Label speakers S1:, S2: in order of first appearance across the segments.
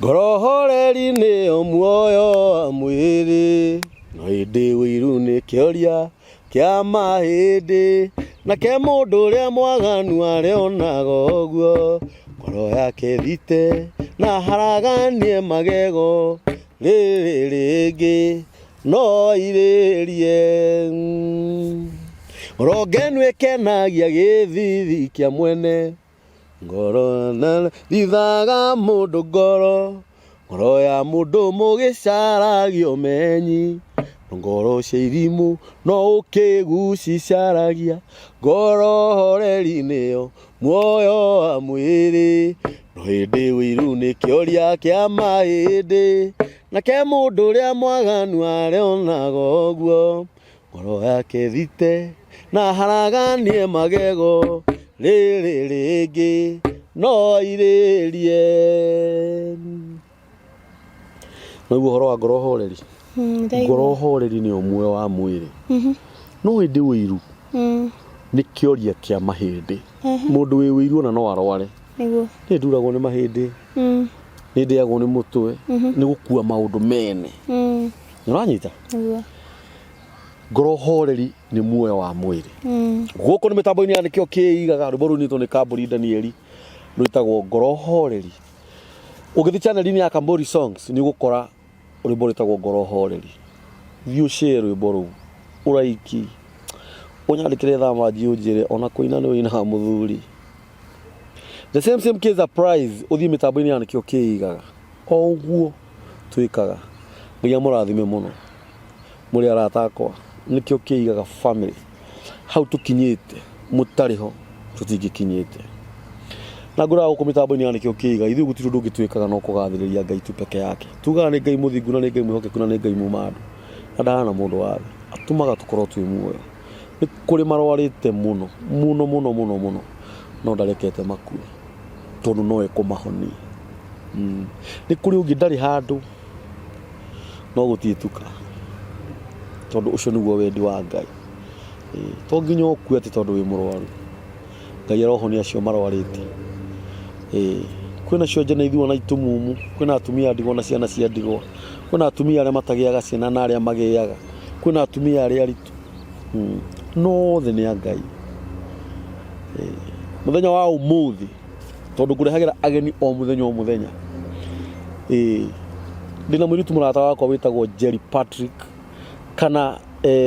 S1: Ngoro horeri nĩyo muoyo wa mwĩrĩ, no ĩndĩ ũiru nĩ kĩoria kĩa mahĩndĩ. Nake mũndũ ũrĩa mwaganu arĩonaga ũguo, ngoro yake thite na haraganie magego, rĩrĩ rĩngĩ no airĩrie. Ngoro ngenu ĩkenagia gĩthithi kĩa mwene. Ngoro na thithaga mũndũ ngoro, ngoro ya mũndũ mũgĩcaragia ũmenyi, ngoro cia irimũ no ũkĩgu cicaragia, ngoro horeri nĩyo muoyo wa mwĩrĩ, no hĩndĩ ũiru nĩ kĩoria kĩa mahĩndĩ, nake mũndũ ũrĩa mwaganu arĩonaga ũguo. Ngoro yake thite na haraganie magego rĩrĩ rĩngĩ no airĩrie. Naguo ũhoro wa ngoro horeri,
S2: Ndaigua.
S1: ngoro horeri nĩyo muoyo wa mwĩrĩ, no ĩndĩ ũiru nĩ kĩoria kĩa mahĩndĩ. Mũndũ wĩ ũiru ona no arware.
S2: Nĩguo.
S1: Nĩ nduragwo nĩ mahĩndĩ, nĩ ndĩagwo nĩ mũtwe, nĩ gũkua maũndũ mene. Nĩũranyita?
S2: Nĩguo.
S1: Ngoro horeri nĩ muoyo wa mwĩrĩ. Gũkũ nĩ mĩtambo-inĩ ya nĩkĩo kĩigaga rwĩmbo rũinĩtwo nĩ Kambũri Danieli rwĩtagwo ngoro horeri. Ũngĩthiĩ channel-inĩ ya Kambũri Songs nĩ ũgũkora rwĩmbo rwĩtagwo ngoro horeri. Thiĩ ũshare rwĩmbo rũu, ũraiki, ũnyandĩkĩre thaa manji ũnjĩre ona kũina nĩ ũinaga mũthuri. The same same case applies ũthiĩ mĩtambo-inĩ ya nĩkĩo kĩigaga. O ũguo twĩkaga. Ngai amũrathime mũno mũrĩ arata akwa. Nĩkĩo kĩigaga family. Hau tũkinyĩte mũtarĩ ho tũtingĩkinyĩte. Na ngwĩraga gũkũ mĩtambo-inĩ ya nĩkĩo kĩigaga ithuĩ gũtirĩ ũndũ ũngĩ twĩkaga no kũgathĩrĩria Ngai tu peke yake. Tugaga nĩ Ngai mũthingu na nĩ Ngai mwĩhokeku na nĩ Ngai muma andũ. Na ndahana mũndũ wa thĩ. Atũmaga tũkorwo twĩ muoyo. Nĩ kũrĩ marwarĩte mũno mũno mũno mũno mũno no ndarekete makue tondũ no ekũmahonia. Nĩ kũrĩ ũngĩ ndarĩ handũ no gũtirĩ tuka tondũ ũcio nĩguo wendi wa Ngai. To nginya ũkue atĩ tondũ wĩ mũrwaru. Ngai arohonia acio marwarĩte. Kwĩna cionje na ithua na itumumu, kwĩna atumia a ndigwa na ciana cia ndigwa, kwĩna atumia arĩa matagĩaga ciana na arĩa magĩaga, kwĩna atumia arĩa aritũ. No othe nĩ a Ngai. Mũthenya wa ũmũthĩ tondũ ngũrehagĩra ageni o mũthenya o mũthenya. Ndĩna mũirĩtu mũrata wakwa wĩtagwo Jerry Patrick kana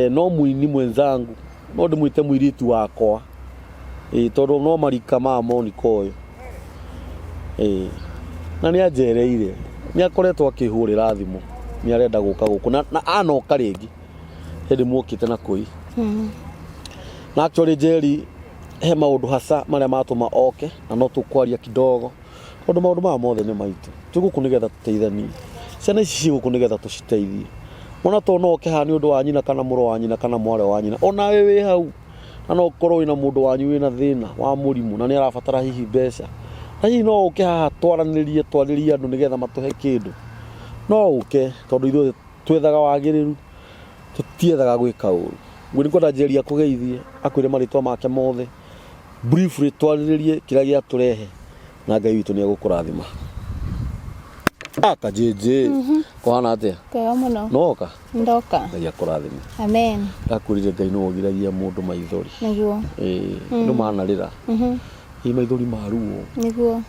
S1: no mũini mwenzangu no ndĩmwĩte mũirĩtu wakwa tondũ no marika ma Monica ũyũ. Na nĩ anjereire, nĩ akoretwo akĩhũrĩra thimũ nĩ arenda gũka gũkũ na anoka rĩngĩ hĩndĩ muokĩte na kũi. Na actually Jerry he maũndũ hasa marĩa matũma oke na no tũkwaria kidogo tondũ maũndũ maya mothe nĩ maitũ. Twĩ gũkũ nĩgetha tũteithanie. Ciana ici ciĩ gũkũ nĩgetha tũciteithie. Mwana to no oke haha nĩ ũndũ wa nyina kana mũrũ wa nyina kana mwarĩ wa nyina. Onawe wĩ hau na no ũkorwo wĩna mũndũ wanyu wĩna thĩna wa mũrimũ na nĩ arabatara hihi mbeca. Na hihi no ũke haha twaranĩrie twarĩrie andũ nĩgetha matũhe kĩndũ. No ũke tondũ ithuothe twethaga wagĩrĩru, tũtiethaga gwĩka ũru. Ũguo nĩ kwenda Njeri akũgeithie, akwĩre marĩtwa make mothe, briefly twarĩrĩrie kĩrĩa gĩatũrehe na Ngai witũ nĩ egũkũrathima. Aka JJ, kũhana atĩa?
S2: Kwega mũno.
S1: Nĩwoka?
S2: Ndoka.
S1: Ngai akũrathime.
S2: Amen.
S1: Ndakwĩrire Ngai nĩwe ũgiragia mũndũ maithori.
S2: Nĩguo.
S1: Ĩĩ, andũ manarĩra. Ĩ maithori ma ruo.
S2: Nĩguo.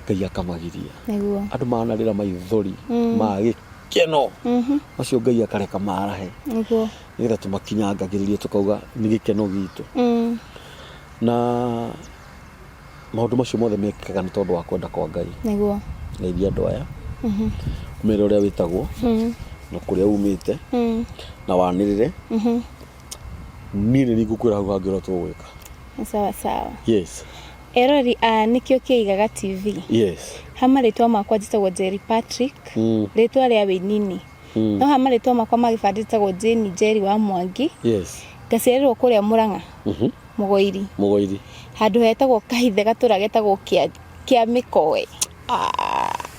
S1: Ngai akamagiria.
S2: Nĩguo.
S1: Andũ manarĩra maithori ma gĩkeno. Macio Ngai akareka marahe.
S2: Nĩguo.
S1: Nĩgetha tũmakinyangagĩrĩrie tũkauga nĩ gĩkeno gitũ. Na maũndũ macio mothe mekĩkaga nĩ tondũ wa kwenda kwa Ngai.
S2: Nĩguo.
S1: Geithia andũ aya. Ũmere ũrĩa wĩtagwo. Na kũrĩa umĩte. Na wanĩrĩre. Niĩ nĩ niĩ ngũkwĩra hau hangĩ ũrĩa tũgwĩka.
S2: Sawa sawa.
S1: Yes.
S2: Erori a nĩkĩo kĩigaga TV.
S1: Yes.
S2: Ha marĩtwa makwa njĩtagwo Jerry Patrick. Rĩtwa rĩa wĩnini. No ha marĩtwa makwa ma gĩbandĩ njĩtagwo Jane Njeri wa Mwangi.
S1: Yes.
S2: Ngaciarĩrwo kũrĩa Mũrang'a. Mũgoiri.
S1: Mũgoiri.
S2: Handũ hetagwo Kahithe gatũra getagwo kĩa kĩa Mĩkoe.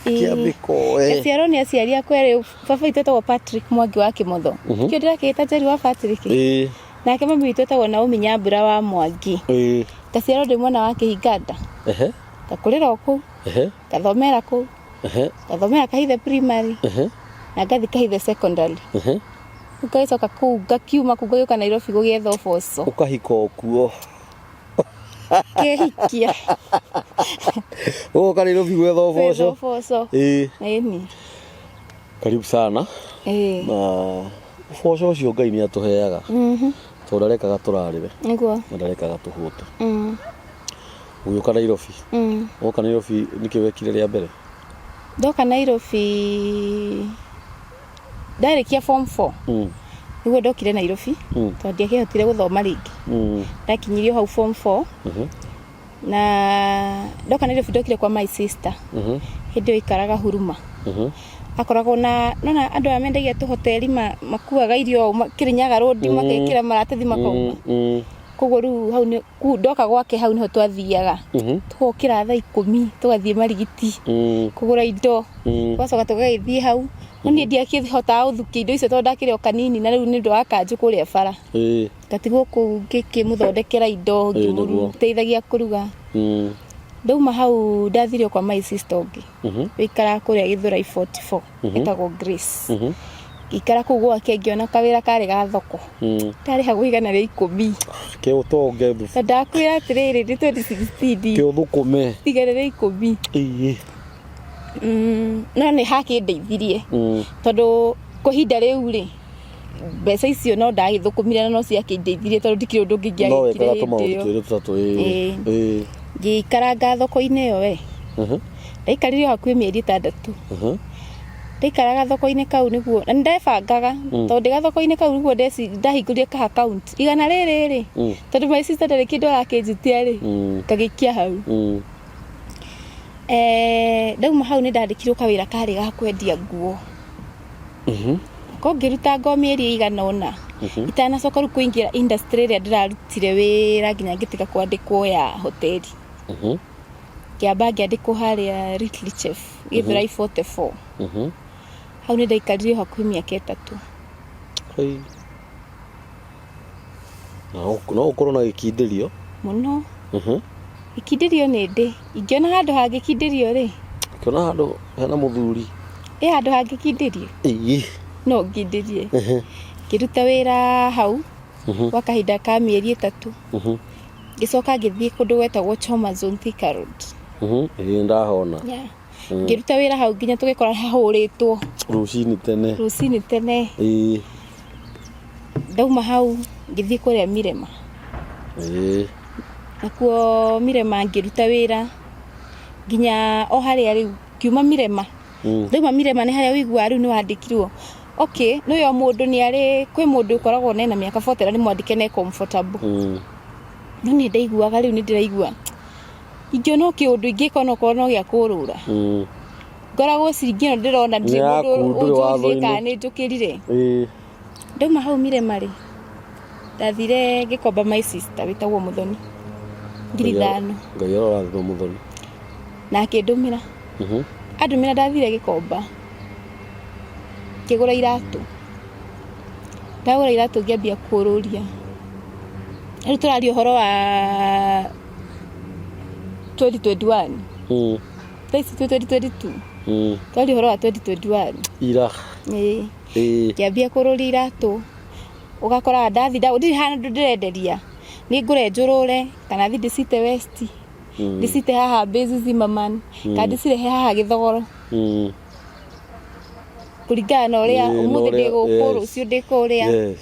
S1: Kĩa Mĩkoe.
S2: Ngaciarwo nĩ aciari akwa erĩ, baba witũ etagwo Patrick Mwangi wa Kĩmotho. Kĩo ndĩrakĩgĩta Njeri wa Patrick.
S1: Ĩĩ.
S2: Nake mami witũ etagwo Naomi Nyambura wa Mwangi.
S1: Ĩĩ.
S2: Ngaciarwo ndĩ mwana wa Kĩhinganda.
S1: Ehe.
S2: Ngakũrĩra o kũu.
S1: Ehe.
S2: Ngathomera kũu. Ngathomera Kahithe primary na ngathi Kahithe secondary. Ngagĩcoka kũu ngakiuma kũu ngagĩũka Nairobi gũgĩetha ũboco.
S1: Ũkahika o kuo.
S2: Ngĩhikia.
S1: Ũgoka Nairobi gwetha
S2: Gwetha
S1: ũboco.
S2: ũboco.
S1: Ĩĩ.
S2: Ĩni.
S1: Karibu sana.
S2: Ĩĩ.
S1: Na ũboco ũcio Ngai nĩ atũheaga. Tondũ ndarekaga tũrarĩre
S2: Nĩguo.
S1: na ndarekaga tũhũte. Ũgĩũka Nairobi. Woka Nairobi nĩkĩ wekire rĩa mbere?
S2: Ndoka Nairobi ndarĩkia form 4. Nĩguo ndokire Nairobi tondũ ndiakĩhotire gũthoma rĩngĩ. Ndakinyirio hau form 4. Na ndoka Nairobi ndokire kwa my sister. Hĩndĩ ĩyo aikaraga Huruma. Akoragwo na nona andũ aya mendagia tũhoteri makuaga irio Kĩrĩnyaga road magekĩra maratathi makauma. Koguo rĩu hau nĩ kuu ndoka gwake hau niho twathiaga. Tũgokĩra thaa 10 tũgathiĩ Marigiti kũgũra indo. Tũgacoka tũgagĩthiĩ hau. No niĩ ndiakĩhotaga gũthukia indo icio tondũ ndakĩrĩ o kanini na rĩu nĩ ũndũ wa kanjũ kũrĩa bara. Ngatigwo kũu ngĩkĩmũthondekera indo, ngĩmũteithagia kũruga. Ndauma hau ndathire kwa my sister ũngĩ. Wĩikaraga kũrĩa Gĩthũrai 44 ĩtagwo Grace. Ngĩikara kũu gwake ngĩona kawĩra karĩ ga thoko. Ndarĩhagwo 110.
S1: Ke ũtonge
S2: Na ndakwĩra atĩrĩrĩ nĩ 2016.
S1: Ke ũthũkũme.
S2: 110. No nĩ hakĩndeithirie. Tondũ kwa ihinda rĩu rĩ mbeca icio no ndagĩthũkũmire na no ciakĩndeithirie tondũ ndikĩrĩ ũndũ ũngĩ
S1: No
S2: ingĩagĩkire
S1: wekaga
S2: hĩndĩ
S1: tũmaũndũ
S2: ĩyo.
S1: twĩrĩ tũtatũ.
S2: Ngĩikaranga thoko-inĩ ĩyo we. Ndaikarire o hakuhĩ mĩeri 6. Ndaikaraga thoko-inĩ kau nĩguo na nĩndebangaga tondũ ndĩ gathoko-inĩ kau nĩguo ndahingũrire ka account igana rĩrĩ rĩ tondũ my sister ndarĩ kĩndũ arakĩnjĩtia rĩ ngagĩikia hau. Ndauma hau nĩndandĩkirwo kawĩra karĩ ga kwendia nguo. Ko ngĩruta ngo mĩeri ĩigana ũna itanacoka rĩu kũingĩra industry ĩrĩa ndĩrarutire wĩra nginya ngĩtiga kwandĩkwo ya hoteli. Ngĩamba ngĩandĩkwo harĩa Little Chef Gĩthũrai 44. Hau nĩ ndaikarire hakuhĩ mĩaka 3.
S1: No ũkorwo na gĩkindĩrio
S2: mũno. Gĩkindĩrio nĩ ndĩ ingĩona handũ hangĩkindĩrio rĩ.
S1: Ũkĩona handũ hena mũthuri.
S2: Ĩ handũ hangĩkindĩrio. No ngindĩrie. Ngĩruta wĩra hau gwa kahinda ka mĩeri 3. Ngĩcoka ngĩthiĩ kũndũ gwetagwo Choma Zone Thika Road.
S1: Ĩĩ ndahona.
S2: Ngĩruta wĩra hau nginya tũgĩkora hahũrĩtwo.
S1: Rũcinĩ tene.
S2: Rũcinĩ tene. Ndauma hau ngĩthiĩ kũrĩa Mirema. Nakuo Mirema ngĩruta wĩra nginya o harĩa rĩu ngiuma Mirema. Ndauma Mirema nĩ harĩa ũiguaga rĩu nĩ wandĩkirwo. Okay, nĩ o mũndũ nĩ arĩ kwĩ mũndũ ũkoragwo na mĩaka 40 na nĩ mwandĩke na e comfortable. No niĩ ndaiguaga rĩu nĩ ndĩraigua ingĩona o kĩũndũ ingĩka onokorwo no gĩa kũrũra. Ngoragwo ciringi ĩno ndĩrona ndirĩ mũndũ ũnjũririe kana nĩ njũkĩrire. Ndauma hau Mirema rĩ ndathire ngĩkomba my sister wĩtagwo Mũthoni 5,000.
S1: Ngai arorathima Mũthoni.
S2: Na akĩndũmĩra. Andũmĩra ndathire gĩkomba ngĩgũra iratũ. Ndagũra iratũ ngĩambia kũrũria. Rĩu tũraria ũhoro wa 2021. Thaa ici twĩ 2022. Tũraria ũhoro wa 2021.
S1: Ira.
S2: Ĩĩ. Ngĩambia kũrũria iratũ. Ũgakoraga ndathi ndirĩ handũ ndĩrenderia. Nĩ ngũre njũrũre kana thiĩ ndĩcite West. Ndĩcite haha Base Zimmerman kana ndĩcirehe haha Gĩthogoro. Kũringana na ũrĩa ũmũthĩ ndĩ gũkũ rũciũ ndĩ kũrĩa.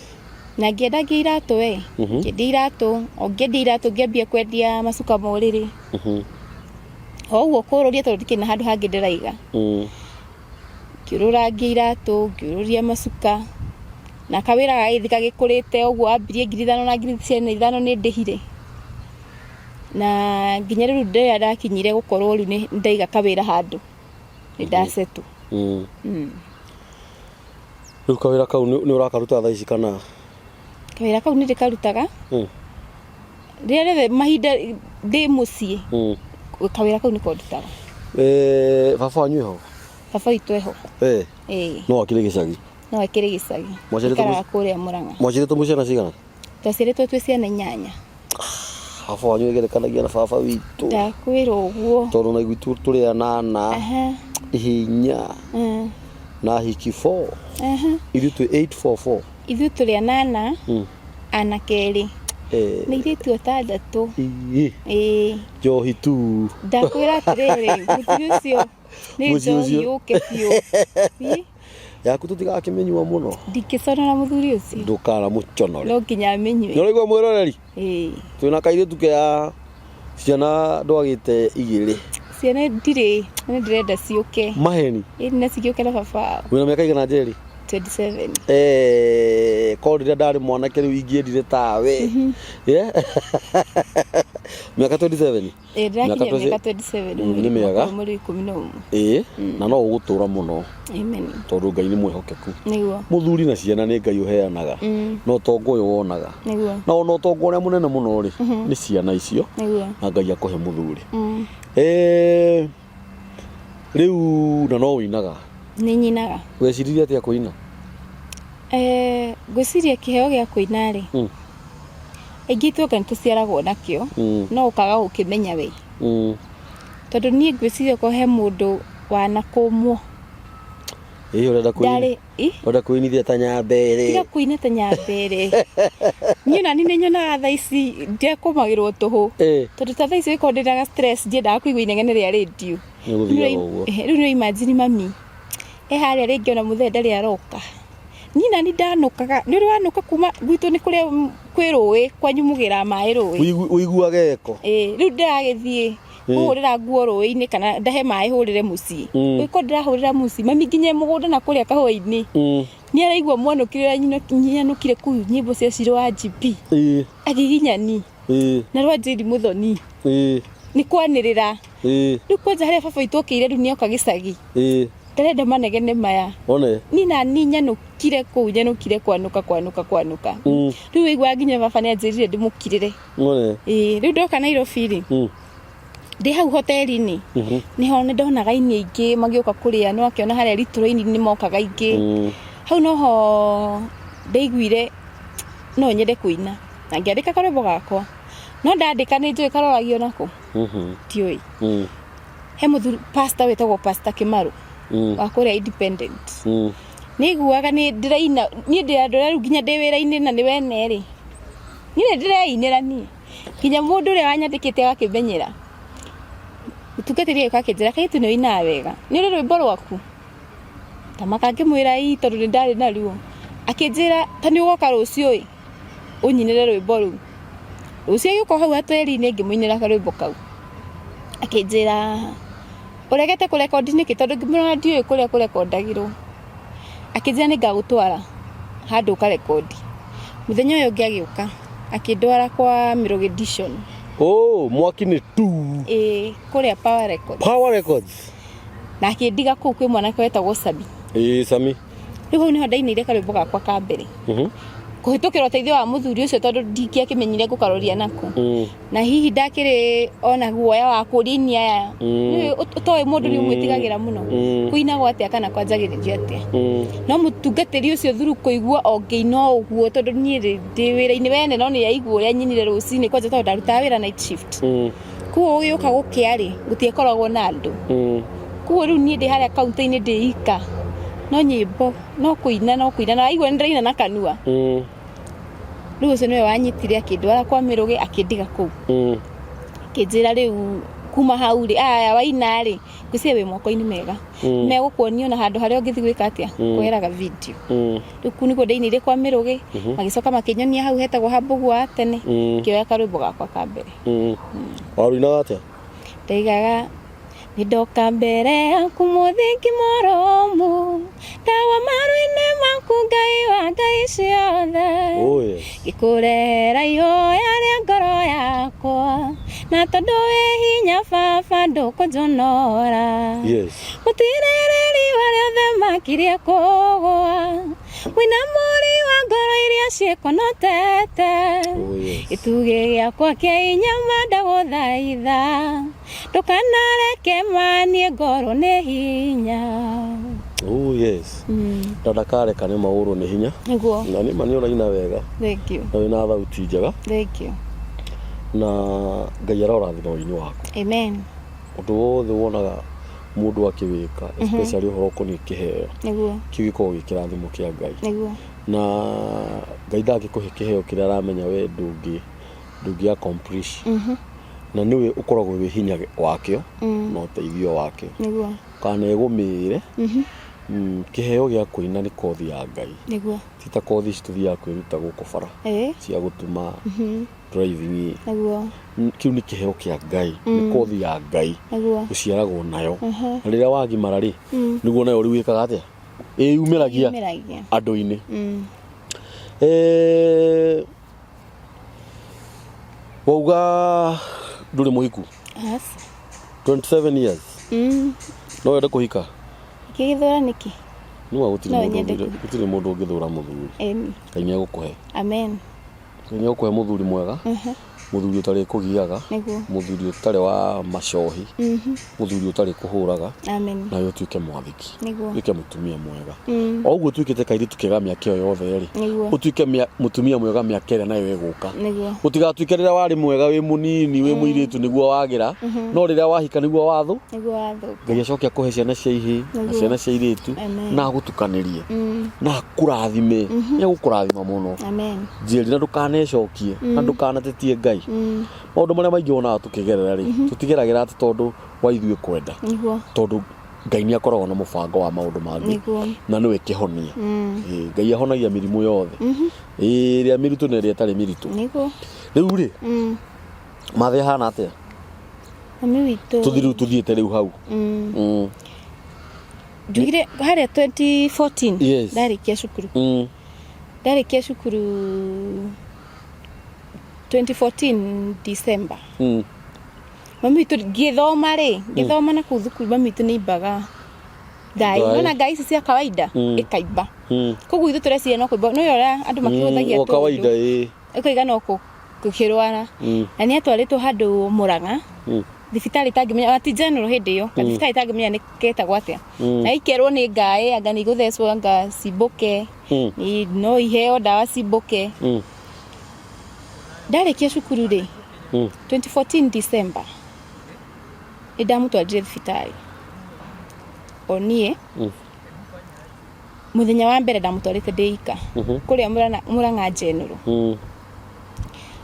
S2: Na ngĩendagia iratũ we. Ngĩendia iratũ, o ngĩendia iratũ ngĩambia kwendia macuka ma ũrĩrĩ. O ũguo kũrũria tondũ ndikĩrĩ na handũ hangĩ ndĩraiga. Ngĩũrũrangia iratũ, ngĩũrũria macuka. Na kawĩra gagĩthiĩ gagĩkũrĩte ũguo wambirie 5,000 na 5,000 nĩ ndĩhire. Na nginya rĩu rĩrĩa ndakinyire gũkorwo rĩu nĩ ndaiga kawĩra handũ nĩ ndasettle.
S1: Rĩu kawĩra kau nĩ ũrakaruta thaa ici kana?
S2: Kawĩra kau nĩ ndĩkarutaga. Rĩrĩa rĩothe mahinda ndĩ mũciĩ kawĩra kau nĩko ndutaga.
S1: Baba wanyu eho?
S2: Baba witũ eho.
S1: No akĩrĩ gĩcagi?
S2: No akĩrĩ gĩcagi. Aikaraga kũrĩa Mũrang'a.
S1: Mwaciarĩtwo mwĩ ciana cigana?
S2: Twaciarĩtwo twĩ ciana 8.
S1: Baba wanyu egerekanagia na baba witũ.
S2: Ndakwĩra ũguo.
S1: Tondũ na gwitũ tũrĩ anana. Hinya. Na hiki 4. Ithuĩ twĩ 844.
S2: Ithuĩ tũrĩ anana. Anake erĩ. Na airĩtu atandatũ.
S1: Ĩĩ.
S2: Ĩĩ.
S1: Njohi tu.
S2: Ndakwĩra atĩrĩrĩ, mũthuri ũcio nĩ
S1: Mũciĩ
S2: njohi
S1: ũcio.
S2: yũke biũ. Ĩ,
S1: Yaku tũtigakĩmĩnyua mũno.
S2: Ndingĩconora mũthuri ũcio.
S1: Ndũkanamũconore.
S2: No nginya amĩnyue.
S1: Nĩũraigua mwĩroreri?
S2: Ĩĩ.
S1: Twĩna kairĩtu kea ciana ndwagĩte igĩrĩ.
S2: Ciana ndirĩ, nĩ ndĩrenda ciũke.
S1: Maheni.
S2: Ĩĩ na cigĩũke na baba wao.
S1: Wĩna mĩaka igana Njeri?
S2: 27.
S1: Korwo rĩrĩa ndarĩ mwanake rĩu ingĩendire tawe. Yeah. Mĩaka 27?
S2: Ĩĩ ndĩrakinyia
S1: Mĩaka
S2: mĩaka 27.
S1: Nĩ mĩega.
S2: Mweri wa 11.
S1: Ĩĩ, na no ũgũtũra mũno
S2: Amen.
S1: tondũ Ngai nĩ mwĩhokeku.
S2: Nĩguo.
S1: Mũthuri na ciana nĩ Ngai ũheanaga. Na ũtonga ũyũ wonaga.
S2: Nĩguo.
S1: Na ona ũtonga ũrĩa mũnene mũno rĩ, nĩ ciana icio.
S2: Nĩguo.
S1: Na Ngai akũhe mũthuri. Rĩu na no ũinaga?
S2: Nĩ nyinaga.
S1: Weciririe atĩa kũina?
S2: Ngwĩciria kĩheo gĩa kũina rĩ, aingĩ ithuĩ anga nĩ tũciaragwo nakĩo, no ũkaga gũkĩmenya we. Tondũ niĩ ngwĩciria okorwo he mũndũ wanakũmwo.
S1: Ĩĩ ũrenda kũina?
S2: Ndarĩ, ĩ?
S1: Ũrenda kũinithia ta Nyambere.
S2: Tiga kũina ta Nyambere. Niĩ ona niĩ nĩ nyonaga thaa ici ndiakũmagĩrwo tũhũ. Tondũ ta thaa ici ũngĩkorwo ndĩna stress ndiendaga kũigua inegene rĩa rĩndiũ.
S1: Nĩ gũthiaga ũguo.
S2: Rĩu nĩ imagine mami. E harĩa rĩngĩ ona mũthee ndarĩ aroka. Niĩ nani ndanũkaga, nĩ ũrĩ wanũka kuma gwitũ nĩ kũrĩa kwĩ rũĩ, kwanyu mũgĩraga maĩ rũĩ.
S1: Ũiguaga eko.
S2: Ĩĩ, rĩu ndĩragĩthiĩ kũhũrĩra nguo rũĩ-inĩ kana ndahe maĩ hũrĩre mũciĩ. Ũngĩkorwo ndĩrahũrĩra mũciĩ, mami nginya mũgũnda na kũrĩa kahũa-inĩ. Nĩ araigua mwanũkire ũrĩa nyanũkire kũu nyĩmbo cia Shiro wa GP. Agiginyani. Na rwa Njeri Mũthoni. Nĩ kwanĩrĩra. Rĩu kwanja harĩa baba witũ okĩire rĩu nĩoka gĩcagi. Ndarenda manegene maya.
S1: One.
S2: Niĩ na niĩ nyanũkire kũu, nyanũkire kwanũka, kwanũka, kwanũka. Rĩu waiguaga nginya baba nĩ anjĩrire ndĩmũkirĩre.
S1: One.
S2: Ĩĩ, rĩu ndoka Nairobi rĩ. Ndĩ hau hoteli-inĩ. Nĩho nĩ ndonaga aini aingĩ magĩũka kũrĩa, nĩ wakĩona harĩa Little-inĩ nĩ mokaga aingĩ. Hau noho ndaiguire no nyende kũina. Na ngĩandĩka karwĩmbo gakwa. No ndandĩka nĩ njũĩ karoragio nakũ? Ndiũĩ. He mũthuri pastor wĩtagwo Pastor Kĩmarũ. Wa kũrĩa Independent. Nĩ aiguaga nĩ ndĩraina, niĩ ndĩ andũ arĩa rĩu nginya ndĩ wĩra-inĩ na nĩ wene rĩ. Niĩ nĩ ndĩreinĩra niĩ. Nginya mũndũ ũrĩa wanyandĩkĩte agakĩmenyera. Mũtungatĩri agĩũka akĩnjĩra, kairĩtu nĩ ũinaga wega. Nĩ ũrĩ rwĩmbo rwaku? Ndamaka ngĩmwĩra ii tondũ nĩ ndarĩ naruo. Akĩnjĩra ta nĩ ũgoka rũciũ ĩ, ũnyinĩre rwĩmbo rũu. Rũciũ agĩũka hau hoteli-inĩ ngĩmũinĩra karwĩmbo kau. Akĩnjĩra ũregete kũrekondi nĩkĩ? Tondũ ngĩmwĩra ndiũĩ kũrĩa kũrekondagĩrwo. Akĩnjĩra nĩ ngagũtwara handũ ũkarekondi. Mũthenya ũyũ ũngĩ agĩũka akĩndwara kwa Mĩrũgĩ Edition.
S1: Oh, mwaki nĩ tu.
S2: Ĩĩ, kũrĩa Power Records.
S1: Power Records.
S2: Na akĩndiga kũu kwĩ mwanake wetagwo Sami.
S1: Ĩĩ, Sami.
S2: Rĩu hau nĩho ndainĩire karwĩmbo gakwa ka mbere. Kũhĩtũkĩra ũteithio wa mũthuri ũcio tondũ ndingĩakĩmenyire ngũkaroria nakũ. Na hihi ndakĩrĩ ona guoya wa kũria aini aya. Nĩũĩ ũtoĩ mũndũ nĩ ũmwĩtigagĩra mũno. Kũinagwo atĩa kana kwanjagĩrĩrio atĩa. No mũtungatĩri ũcio thuru kũigua o ngĩina o ũguo tondũ niĩ ndĩ wĩra-inĩ wene no nĩ aigua ũrĩa nyinire rũcinĩ kwanja tondũ ndarutaga wĩra night shift. Koguo gũgĩũka gũkĩa rĩ, gũtiakoragwo na andũ. Koguo rĩu niĩ ndĩ harĩa kaunta-inĩ ndĩ ika. No nyĩmbo, no kũina, no kũina, na aigua nĩ ndĩraina na kanua. Rĩu ũcio nĩwe wanyitire akĩndwara kwa Mĩrũgĩ akĩndiga kũu. Akĩnjĩra rĩu kuma hau rĩ, aya waina rĩ, ngwĩciria wĩ moko-inĩ mega. Megũkuonia ona handũ harĩa ũngĩthiĩ gwĩka atĩa, kuoyeraga video. Rĩu kũu nĩkuo ndainĩire kwa Mĩrũgĩ, magĩcoka makĩnyonia hau hetagwo ha Mbũgua wa tene, ngĩoya karwĩmbo gakwa ka mbere.
S1: Warũinaga atĩa?
S2: Ndaigaga nĩ ndoka mbere yaku mũthingi mũrũmu, ndawa maru-inĩ maku Ngai wa Ngai ciothe.
S1: Oh, yes.
S2: Ngĩkũrehera ihoya rĩa ngoro yakwa, na tondũ wĩ hinya baba ndũkũnjonora.
S1: Yes.
S2: Mũtirĩrĩri wa arĩa othe makirie kũgũa, mũinamũri wa ngoro iria ciĩkonotete.
S1: Oh, yes.
S2: Gĩtugĩ gĩakwa kĩa hinya ma ndagũthaitha, ndũkanareke manie ngorwo nĩ hinya.
S1: Oh, yes. Na ndakareka nĩ maũrwo nĩ hinya.
S2: Nĩguo.
S1: Na nĩ ma nĩ ũraina wega.
S2: Thank you.
S1: Na wĩna thauti njega.
S2: Thank you.
S1: Na Ngai arorathima ũini waku.
S2: Amen.
S1: Ũndũ wothe wonaga Mũndũ akĩwĩka, especially ũhoro ũkoniĩ kĩheo,
S2: Nĩguo.
S1: Kĩu gĩkoragwo gĩ kĩrathimo kĩa Ngai.
S2: Nĩguo.
S1: Na Ngai ndangĩkũhe kĩheo kĩrĩa aramenya we ndũngĩ accomplish. Na nĩwe ũkoragwo wĩ hinya wakĩo na ũteithio wakĩo.
S2: Nĩguo.
S1: Kana egũmĩre. Kĩheo gĩa kũina nĩ kothi ya Ngai.
S2: Nĩguo.
S1: Ti ta kothi ici tũthiaga kwĩruta gũkũ bara cia gũtuma, driving.
S2: Nĩguo.
S1: Kĩu nĩ kĩheo kĩa Ngai, nĩ kothi ya Ngai.
S2: Nĩguo.
S1: Ũciaragwo nayo. Na rĩrĩa wagimara rĩ, nĩguo nayo rĩu ĩkaga atĩa? Ĩyumĩragia
S2: Mĩragia.
S1: Andũ-inĩ. Wauga ndũrĩ mũhiku?
S2: Aca.
S1: 27 years. No wende kũhika?
S2: Gĩgĩthũra nĩkĩ?
S1: Nĩma gũtirĩ
S2: No
S1: mũndũ
S2: nyende.
S1: Gũtirĩ mũndũ ũngĩthũra mũthuri.
S2: Ĩni.
S1: Ngai nĩ egũkũhe.
S2: Amen.
S1: Ngai nĩ egũkũhe mũthuri mwega, mũthuri ũtarĩ kũgiaga,
S2: Nĩguo.
S1: Mũthuri ũtarĩ wa macohi, mũthuri ũtarĩ kũhũraga,
S2: Amen.
S1: Nawe ũtuĩke mwathĩki.
S2: Nĩguo.
S1: Ũtuĩke mũtumia mwega. O ũguo ũtuĩkĩte kairĩtu kega mĩaka ĩyo yothe rĩ,
S2: Nĩguo.
S1: Ũtuĩke mũtumia mwega mĩaka ĩrĩa nayo ĩgũka.
S2: Nĩguo.
S1: Gũtigatuĩke rĩrĩa warĩ mwega wĩ mũnini wĩ mũirĩtu nĩguo wagĩra, no rĩrĩa wahika nĩguo wathũ.
S2: Nĩguo wathũka.
S1: Ngai acoke akũhe ciana cia ihĩĩ na
S2: Nĩguo.
S1: Ciana cia irĩtu,
S2: Amen.
S1: Na agũtukanĩrie na akũrathime, nĩ egũkũrathima mũno.
S2: Amen.
S1: Njeri, na ndũkanecokie na ndũkanatetie Ngai. Maũndũ marĩa maingĩ wonaga tũkĩgerera rĩ, tũtigeragĩra atĩ tondũ wa ithuĩ kwenda,
S2: Nĩguo.
S1: Tondũ Ngai nĩ akoragwo na mũbango wa maũndũ mangĩ.
S2: Nĩguo.
S1: Na nĩwe kĩhonia. Ĩĩ, Ngai ahonagia mĩrimũ yothe, ĩrĩa mĩritũ na ĩrĩa ĩtarĩ mĩritũ.
S2: Nĩguo.
S1: Rĩu rĩ, mathĩ ahana atĩa?
S2: Mami witũ.
S1: Tũthiĩ rĩu, tũthiĩte rĩu hau.
S2: Njugire harĩa 2014.
S1: Yes.
S2: Ndarĩkia cukuru. Ndarĩkia cukuru 2014 December. Mami witũ, ngĩthoma rĩ, ngĩthoma na kũu thukuru, mami witũ nĩ imbaga ngai.
S1: Ngai.
S2: Nona ngai ici cia kawaida ĩkaimba. Koguo ithuĩ tũreciria no kũimba, nĩwe ũrĩa andũ makĩhũthagia.
S1: O kawaida, ĩĩ.
S2: Ĩkauga no kũkĩrwara. Na nĩ atwarĩtwo handũ Mũrang'a, thibitarĩ itangĩmenya, ona ti general hĩndĩ ĩyo, gathibitarĩ itangĩmenya nĩ ketagwo atĩa. Na ikerwo nĩ ngaĩ, anga nĩ igũthecwo, anga cimbũke, no iheo ndawa cimbũke. Ndarĩkia cukuru rĩ, 2014 December, nĩ ndamũtwarire thibitarĩ o niĩ. Mũthenya wa mbere ndamũtwarĩte ndĩ ika kũrĩa Mũrang'a General.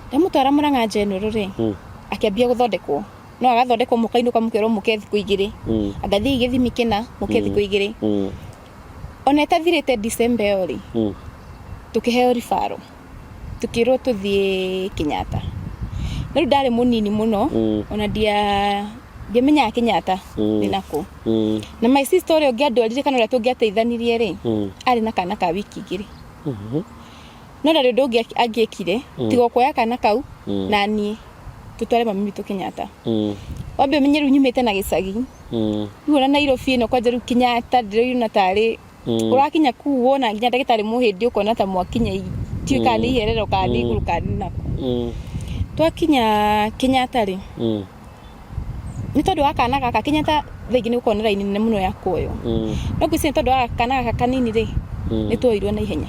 S2: Ndamũtwara Mũrang'a General rĩ, akĩambia gũthondekwo, no agathondekwo, mũkainũka, mũkerwo mũke thikũ 2, angathiĩ gĩthimi kĩna, mũke thikũ 2. Ona ĩtathirĩte December ĩyo rĩ, tũkĩheo ribaro, tukĩrwo tũthiĩ Kenyatta. Na rĩu ndarĩ mũnini mũno, ona ndiamenyaga Kenyatta nĩ nakũ. Na my sister ũrĩa ũngĩandwarire kana ũrĩa tũngĩateithanirie rĩ, arĩ na kana ka wiki 2. No ndarĩ ũndũ ũngĩ angĩekire tiga o kuoya kana kau na niĩ tũtware mami witũ Kenyatta. Wambe ũmenye rĩu nyumĩte na gĩcagi. Rĩu ona Nairobi ĩno kwanja, rĩu Kenyatta ndĩroina tarĩ ũrakinya kuu, wona nginya ndagĩtarĩ mũhĩndĩ, ũkona ta mwakinya, tiũĩ kana nĩ iherero kana nĩ igũrũ kana nĩ nakũ. Twakinya Kenyatta rĩ, nĩ tondũ wa kana gaka, Kenyatta thaa ingĩ nĩ gũkorwo na raini nene mũno ya kuoywo, no ngwĩciria nĩ tondũ wa kana gaka kanini rĩ, nĩ tuoirwo na ihenya.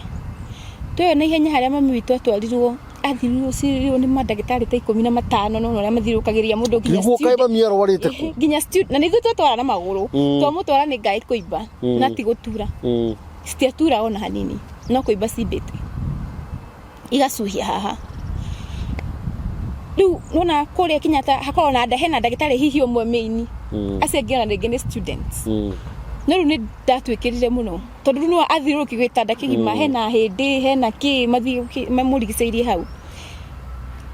S2: Tuoywo na ihenya, harĩa mami witũ atwarirwo, athiũrũrũkĩirio nĩ mandagĩtarĩ ta 15, no ũrĩa mathiũrũrũkagĩria mũndũ nginya
S1: Nĩguo kaĩ mami arwarĩte kũ?
S2: Nginya na nĩ ithuĩ twatwara na magũrũ. Twamũtwara nĩ ngaĩ kũimba na ti gũtura. Citiatura ona hanini, no kũimba cimbĩte igacuhia haha. Rĩu nona kũrĩa Kenyatta hakoragwo na hena ndagĩtarĩ hihi ũmwe main, acio angĩ ona rĩngĩ nĩ students. No rĩu nĩ ndatuĩkĩrire mũno, tondũ rĩu no athiũrũrũkio gĩtanda kĩgima, hena hĩndĩ hena kĩ mamũrigicĩirie hau.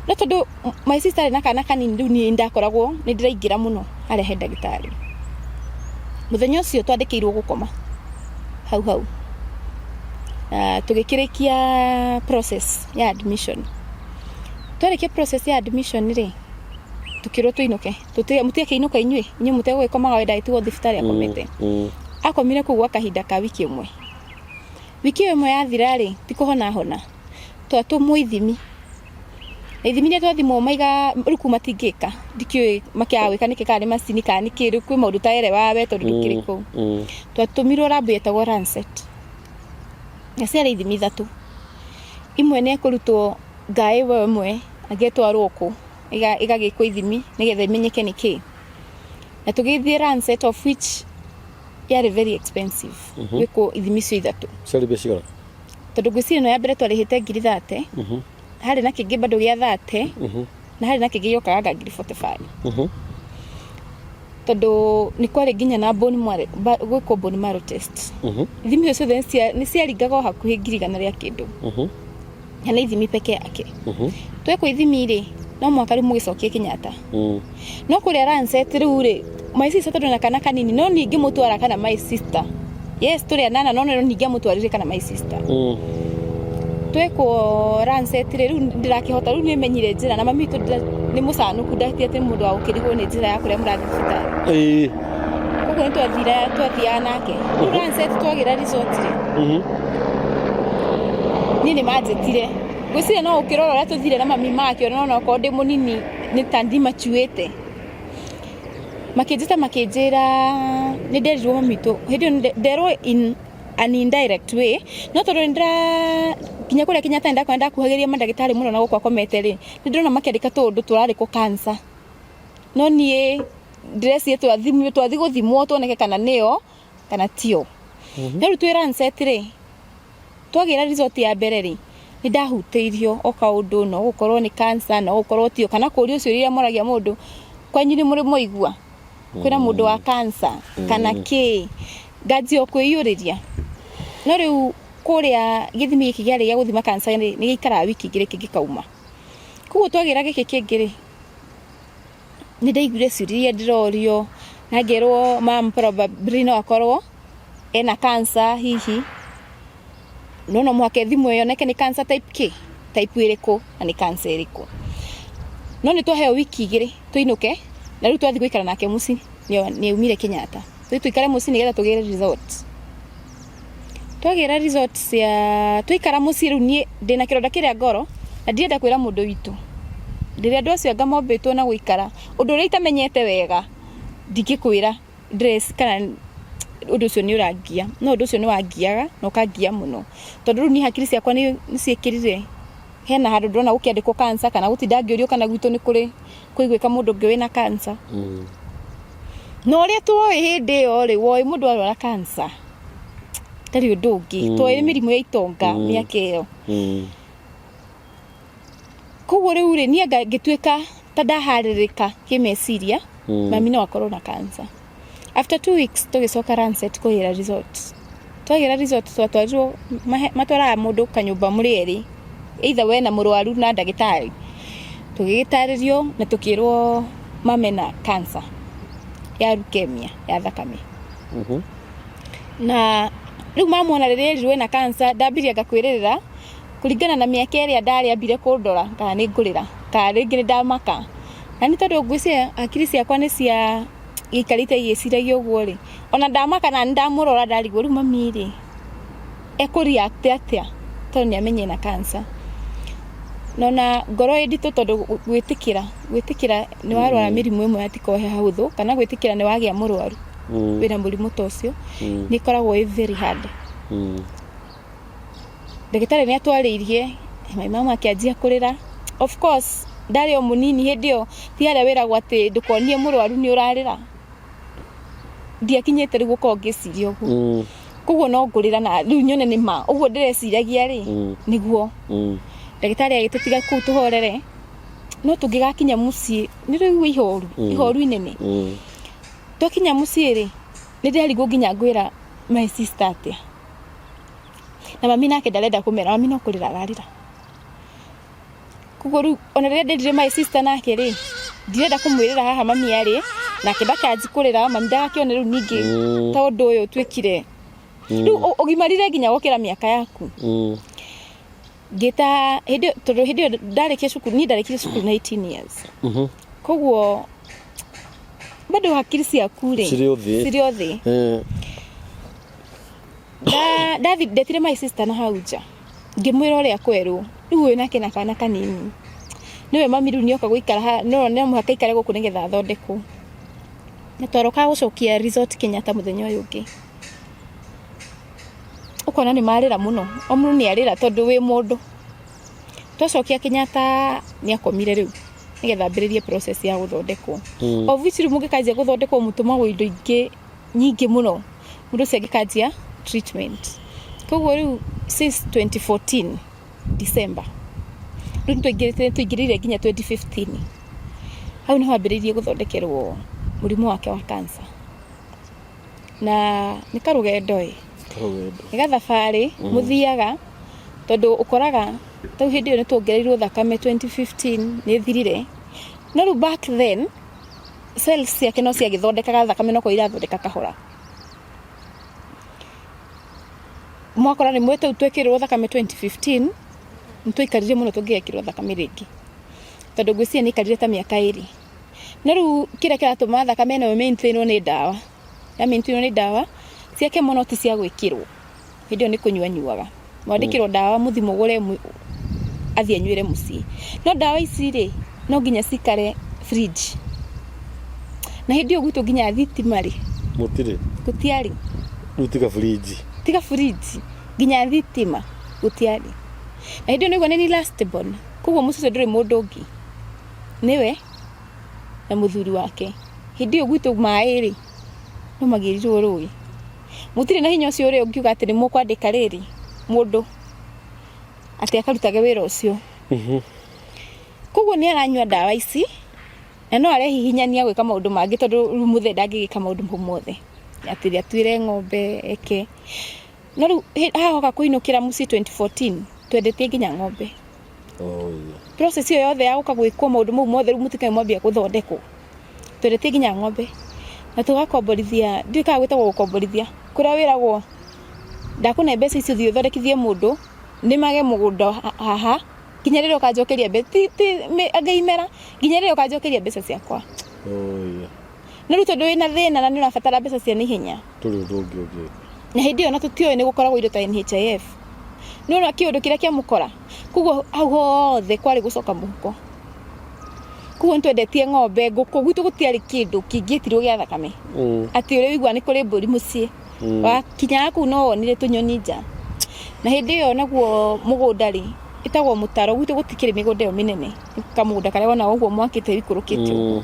S2: No tondũ my sister arĩ na kana kanini, rĩu niĩ ndakoragwo nĩ ndĩraingĩra mũno harĩa he ndagĩtarĩ. Mũthenya ũcio twandĩkĩirwo gũkoma hau hau. Na tũgĩkĩrĩkia process ya admission. Twarĩkia process ya admission rĩ, tukĩrwo tũinũke. Mũtigakĩinũka inyuĩ, inyuĩ mũtegũgĩkomaga, we ndagĩtigwo thibitarĩ akomete. Akomire kũu gwa kahinda ka wiki ĩmwe. Wiki ĩyo ĩmwe yathira rĩ, ti kũhona hona, twatũmwo ithimi. Na ithimi iria twathimwo maiga rĩu kuu matingĩka, ndikĩũĩ makĩaga gwĩka nĩkĩ, kana nĩ macini kana nĩ kĩ, rĩu kwĩ maũndũ ũtaerewa we tondũ ndũkĩrĩ kũu. Twatũmirwo lab yetagwo Lancet. Na ciarĩ ithimi ithatũ. Imwe nĩ ĩkũrutwo ngaĩ ĩyo ĩmwe, ĩngĩ ĩtwarwo kũ, ĩgagĩkwo ithimi nĩgetha ĩmenyeke nĩ kĩ. Na tũgĩthiĩ Lancet, of which yarĩ very expensive gwĩkwo ithimi icio ithatũ.
S1: Ciarĩ mbia cigana?
S2: Tondũ ngwĩciria ĩno ya mbere twarĩhĩte 30,000, harĩ na kĩngĩ bado gĩa 30, na harĩ na kĩngĩ gĩokaga nga 45,000, tondũ nĩ kwarĩ nginya na bone marrow, gwĩkwo bone marrow test. Ithimi icio ciothe nĩ ciaringaga o hakuhĩ 100,000 rĩa kĩndũ, na nĩ ithimi peke yake. Twekwo ithimi rĩ, no mũhaka rĩu mũgĩcokie Kenyatta, no kũrĩa Lancet rĩu rĩ, my sister tondũ na kana kanini, no niĩ ngĩmũtwara kana my sister, yes, tũrĩ anana, no no ningĩamũtwarire kana my sister. Twekwo Lancet rĩ, rĩu ndĩrakĩhota, rĩu nĩmenyire njĩra na mami witũ nĩ mũcanũku, ndati atĩ mũndũ wa gũkĩrigwo nĩ njĩra ya kũrĩa mũrathiĩ thibitarĩ. Koguo nĩ twathire, twathiaga nake rĩu Lancet. Twagĩra result rĩ, niĩ nĩ manjĩtire, ngwĩciria no ũkĩrora ũrĩa tũthire na mami make, ona okorwo ndĩ mũnini nĩ ta ndimacuĩte. Makĩnjĩta, makĩnjĩra nĩ nderirwo mami witũ hĩndĩ ĩyo nderwo in an indirect way, no tondũ nĩ ndĩra nginya kũrĩa Kenyatta nĩ ndakuhagĩrĩria mandagĩtarĩ mũno na gũkũ akomete rĩ, nĩ ndĩrona makĩandĩka tũũndũ tũrarĩkwo cancer, no niĩ ndĩreciria twathimwo, twathi gũthimwo tuoneke kana nĩyo kana tio. No rĩu twĩ Lancet rĩ, twagĩra result ya mbere rĩ, nĩ ndahutĩirio o kaũndũ, no gũkorwo nĩ cancer, no gũkorwo tio, kana kũrio ciũria iria moragia mũndũ, kwanyu nĩ mũrĩ mwaigua kwĩna mũndũ wa cancer kana kĩ, nganjia o kwĩiyũrĩria. No rĩu kũrĩa gĩthimi gĩkĩ kĩarĩ gĩa gũthima cancer rĩ, nĩ gĩikaraga wiki 2 kĩngĩkauma. Koguo twagĩra gĩkĩ kĩngĩ rĩ, nĩ ndaiguire ciũria iria ndĩrorio na ngerwo mam probably no akorwo ena cancer hihi, no no mũhaka ĩthimwo yoneke nĩ cancer type kĩ, type ĩrĩkũ, na nĩ cancer ĩrĩkũ. No nĩ twaheo wiki 2 tũinũke, na rĩu twathiĩ gũikara nake mũciĩ, nĩ aumire Kenyatta, tũthiĩ tũikare mũciĩ nĩgetha tũgĩre result. Twagĩra result cia twaikara mũciĩ, rĩu niĩ ndĩna kĩronda kĩrĩa ngoro na ndirenda kwĩra mũndũ witũ. Ndĩrĩ andũ acio anga mombĩtwo na gũikara ũndũ ũrĩa itamenyete wega, ndingĩkwĩra dress kana ũndũ ũcio nĩ ũrangia, no ũndũ ũcio nĩ wangiaga na ũkangia mũno, tondũ rĩu niĩ hakiri ciakwa nĩ ciĩkĩrire hena handũ ndĩrona gũkĩandĩkwo cancer, kana gũtinda ngĩũrio kana gwitũ nĩ kũrĩ kũiguĩka mũndũ ũngĩ wĩna cancer. Na ũrĩa tuoĩ hĩndĩ ĩyo rĩ, woĩ mũndũ arwara cancer ndarĩ ũndũ ũngĩ, tuoĩ mĩrimũ ya itonga mĩaka ĩyo. Koguo rĩu rĩ, niĩ anga ngĩtuĩka ta ndaharĩrĩka kĩmeciria, mami no akorwo na cancer. After 2 weeks tũgĩcoka Lancet kũgĩra result. Twagĩra result, twatwarirwo matwaraga mũndũ kanyũmba mũrĩ erĩ, either we na mũrwaru na ndagĩtarĩ. Tũgĩgĩtarĩrio na tũkĩrwo mama ena cancer ya leukemia ya thakame. Na rĩu mamwona rĩrĩa erirwo ena cancer, ndambirie ngakwĩrĩrĩra kũringana na mĩaka ĩrĩa ndarĩ, ambire kũndora kana nĩ ngũrĩra kana rĩngĩ nĩ ndamaka, na nĩ tondũ ngwĩciria hakiri ciakwa nĩ cia gĩikarĩte igĩciragia ũguo rĩ, ona ndamaka na nĩ ndamũrora, ndarigwo rĩu mami rĩ ekũ react atĩa, tondũ nĩ amenye ena cancer. Na ona ngoro ĩ nditũ, tondũ gwĩtĩkĩra nĩ warwara mĩrimũ ĩmwe yatikohe hahũthũ, kana gwĩtĩkĩra nĩ wagĩa mũrwaru wĩna mũrimũ ta ũcio, nĩ ĩkoragwo ĩ very hard. Ndagĩtarĩ nĩ atwarĩirie my mama, akĩanjia kũrĩra. Of course ndarĩ o mũnini hĩndĩ ĩyo, ti harĩa wĩragwo atĩ ndũkonie mũrwaru nĩ ũrarĩra, ndiakinyĩte rĩu gũkorwo ngĩciria ũguo. Koguo no ngũrĩra na rĩu nyone nĩ ma ũguo ndĩreciragia rĩ, nĩguo. Ndagĩtarĩ agĩtũtiga kũu tũhorere, no tũngĩgakinya mũciĩ nĩ rĩu ihoru, ihoru inene. Twakinya mũciĩ rĩ, nĩ nderigwo nginya ngwĩra my sister atĩa, na mami nake ndarenda kũmera, mami no kũrĩra ararĩra. Koguo rĩu ona rĩrĩa nderire my sister nake rĩ, ndirenda kũmwĩrĩra haha mami arĩ nake, ndakanji kũrĩra, mami ndagakĩone rĩu ningĩ ta ũndũ ũyũ twĩkire. Rĩu ũgimarire nginya gũkĩra mĩaka yaku. Ngĩta hĩndĩ ĩyo, tondũ hĩndĩ ĩyo ndarĩkia cukuru, niĩ ndarĩkirie cukuru na 18 years. Koguo bado hakiri ciaku rĩ
S1: Cirĩ o thĩ.
S2: Cirĩ o thĩ. Ndathi ndetire my sister na hau nja, ngĩmwĩra ũrĩa kwerwo rĩu ũyũ nake na kana kanini nĩwe mami rĩu nĩoka gũikara haha, no no mũhaka aikare gũkũ nĩgetha athondekwo, na twarokaga gũcokia result Kenyatta mũthenya ũyũ ũngĩ. Ũkona nĩ marĩra mũno, o mũndũ nĩ arĩra tondũ wĩ mũndũ. Twacokia Kenyatta nĩ akomire rĩu. Nĩgetha ambĩrĩrie process ya gũthondekwo. Of which rĩu mũngĩkanjia gũthondekwo mũtũmagwo indo ingĩ nyingĩ mũno mũndũ ũcio angĩkanjia treatment. Koguo rĩu since 2014 December, rĩu nĩtũingĩrĩire nginya 2015, hau nĩho ambĩrĩirie gũthondekerwo mũrimũ wake wa cancer. Na nĩ karũgendo ĩ.
S1: Karũgendo.
S2: Nĩ gathabarĩ mũthiaga tondũ ũkoraga tau hĩndĩ ĩyo nĩ tuongereirwo thakame 2015 nĩ ĩthirire. No rĩu back then cells ciake no ciagĩthondekaga thakame no korwo irathondeka kahora. Mwakora rĩmwe tau twekĩrirwo thakame 2015 nĩ twaikarire mũno tũngĩgekĩrwo thakame rĩngĩ. Tondũ ngwĩciria nĩ aikarire ta mĩaka ĩrĩ. No rĩu kĩrĩa kĩratũma thakame ĩno ĩ maintain nĩ ndawa. Ya maintain nĩ ndawa cia chemo no ti cia gwĩkĩrwo. Hĩndĩ ĩyo nĩ kũnyua anyuaga. Mwandĩkĩrwo ndawa mũthiĩ mũgũre athiĩ anyuĩre mũciĩ. No ndawa ici rĩ, no nginya cikare fridge. Na hĩndĩ ĩyo gwitũ nginya thitima rĩ,
S1: Mũtirĩ.
S2: Gũtiarĩ.
S1: Rĩu tiga fridge.
S2: Tiga fridge, nginya thitima gũtiarĩ. Na hĩndĩ ĩyo nĩguo nĩ last born. Koguo mũciĩ ũcio ndũrĩ mũndũ ũngĩ. Nĩwe na mũthuri wake. Hĩndĩ ĩyo gwitũ maĩ rĩ, no magĩrirwo rũĩ. Mũtirĩ na hinya ũcio ũrĩa ũngiuga atĩ nĩ mũkwandĩka rĩrĩ mũndũ atĩ akarutage wĩra ũcio. Koguo nĩ aranyua ndawa ici na no arehihinyania gwĩka maũndũ mangĩ tondũ rĩu mũthee ndangĩgĩka maũndũ mau mothe. Atĩ atuĩre ng'ombe eke. No rĩu haha hoka kũinũkĩra mũciĩ 2014 twendetie nginya ng'ombe.
S1: Oh, yeah.
S2: Process ĩyo yothe ya gũka gwĩkwo maũndũ mau mothe rĩu mũtikae mwambia gũthondekwo. Twendetie nginya ng'ombe na tũgakomborithia, ndiũĩ kana gwĩtagwo gũkomborithia, kũrĩa wĩragwo ndakũne mbeca ici ũthiĩ ũthondekithie mũndũ nĩmage mũgũnda haha nginya rĩrĩa ũkanjokeria mbeca, ti anga imera, nginya rĩrĩa ũkanjokeria mbeca ciakwa.
S1: Oh, yeah.
S2: No rĩu tondũ wĩna thĩna na nĩ ũrabatara mbeca cia naihenya.
S1: Ndũrĩ ũndũ ũngĩ ũngĩka.
S2: Na hĩndĩ ĩyo na tũtiũĩ nĩ gũkoragwo indo ta NHIF. Nĩ ũrona kĩũndũ kĩrĩa kĩamũkora. Koguo hau hothe kwarĩ gũcoka mũhuko. Koguo nĩ twendetie ng'ombe, ngũkũ, gwitũ gũtiarĩ kĩndũ kĩngĩetirwo gĩa thakame. Atĩ ũrĩa ũiguaga nĩ kũrĩ mbũri mũciĩ. Wakinyaga kũu no wonire tũnyoni nja. Na hĩndĩ ĩyo naguo mũgũnda rĩ, ĩtagwo mũtaro, gwitũ gũtikĩrĩ mĩgũnda ĩyo mĩnene. Kamũgũnda karĩa wonaga ũguo mwakĩte ũikũrũkĩte ũguo.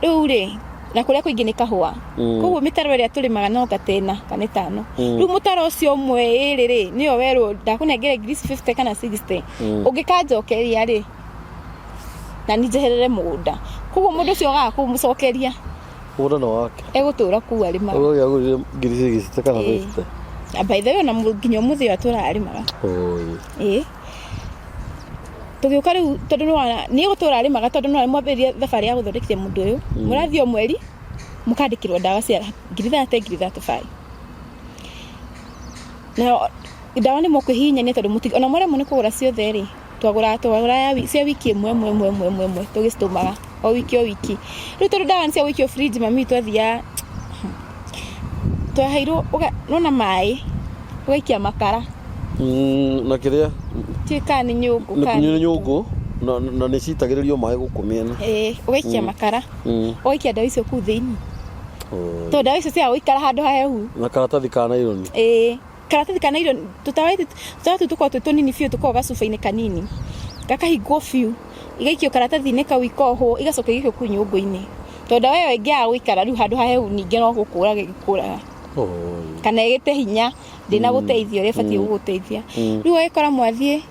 S2: Rĩu rĩ, na kũrĩa kũingĩ nĩ kahũa. Koguo mĩtaro ĩrĩa tũrĩmaga no anga ta ĩna kana ĩtano. Rĩu mũtaro ũcio ũmwe ĩrĩ rĩ, nĩyo werwo ndakũnengere ngiri ici 50 kana 60. Ũngĩkanjokeria rĩ, na niĩ njeherere mũgũnda. Koguo mũndũ ũcio wagaga kũmũcokeria,
S1: Mũgũnda nĩ wake.
S2: Egũtũra kũu arĩmaga.
S1: Ũguo agũrire ngiri 60 kana 50.
S2: Na by the way ona nginya ũmũthĩ ũyũ atũraga arĩmaga.
S1: Oi.
S2: Ĩĩ. Tũgĩũka rĩu tondũ nĩwona nĩ gũtũra arĩmaga tondũ nĩwona mwambĩrĩria thabarĩ ya gũthondekithia mũndũ ũyũ. Mũrathiĩ o mweri mũkandĩkĩrwo ndawa cia ngiri 30, ngiri 35. Na ndawa nĩ mũkwĩhihinyania tondũ ona mwaremwo nĩ kũgũra ciothe rĩ, twagũraga cia wiki ĩmwe ĩmwe ĩmwe ĩmwe ĩmwe ĩmwe tũgĩcitũmaga o wiki o wiki. Rĩu tondũ ndawa nĩ cia gũikio fridge mami witũ athiaga twaheirwo nĩwona maĩ ũgaikia makara.
S1: Na kĩrĩa?
S2: Ndiũĩ kana nĩ nyũngũ kana
S1: nĩ nyũngũ na nĩ citagĩrĩrio maĩ gũkũ mĩena.
S2: Ĩĩ, ũgaikia makara. Ũgaikia ndawa icio kũu thĩinĩ. Tondũ ndawa icio ciaga gũikara handũ hahehu.
S1: Na karatathi ka naironi.
S2: Ĩĩ, karatathi ka naironi, tũtawa tũu tũkoragwo twĩ tũnini biũ tũkoragwo gacuba-inĩ kanini. Gakahingwo biũ, igaikio karatathi-inĩ kau ikohwo, igacoka igaikio kũu nyũngũ-inĩ. Tondũ ndawa ĩyo ĩngĩaga gũikara rĩu handũ hahehu ningĩ no gũkũraga ĩgĩkũraga. Kana ĩgĩte hinya, ndĩnagũteithia ũrĩa ĩbatiĩ gũgũteithia. Rĩu ũgagĩkora mwathiĩ,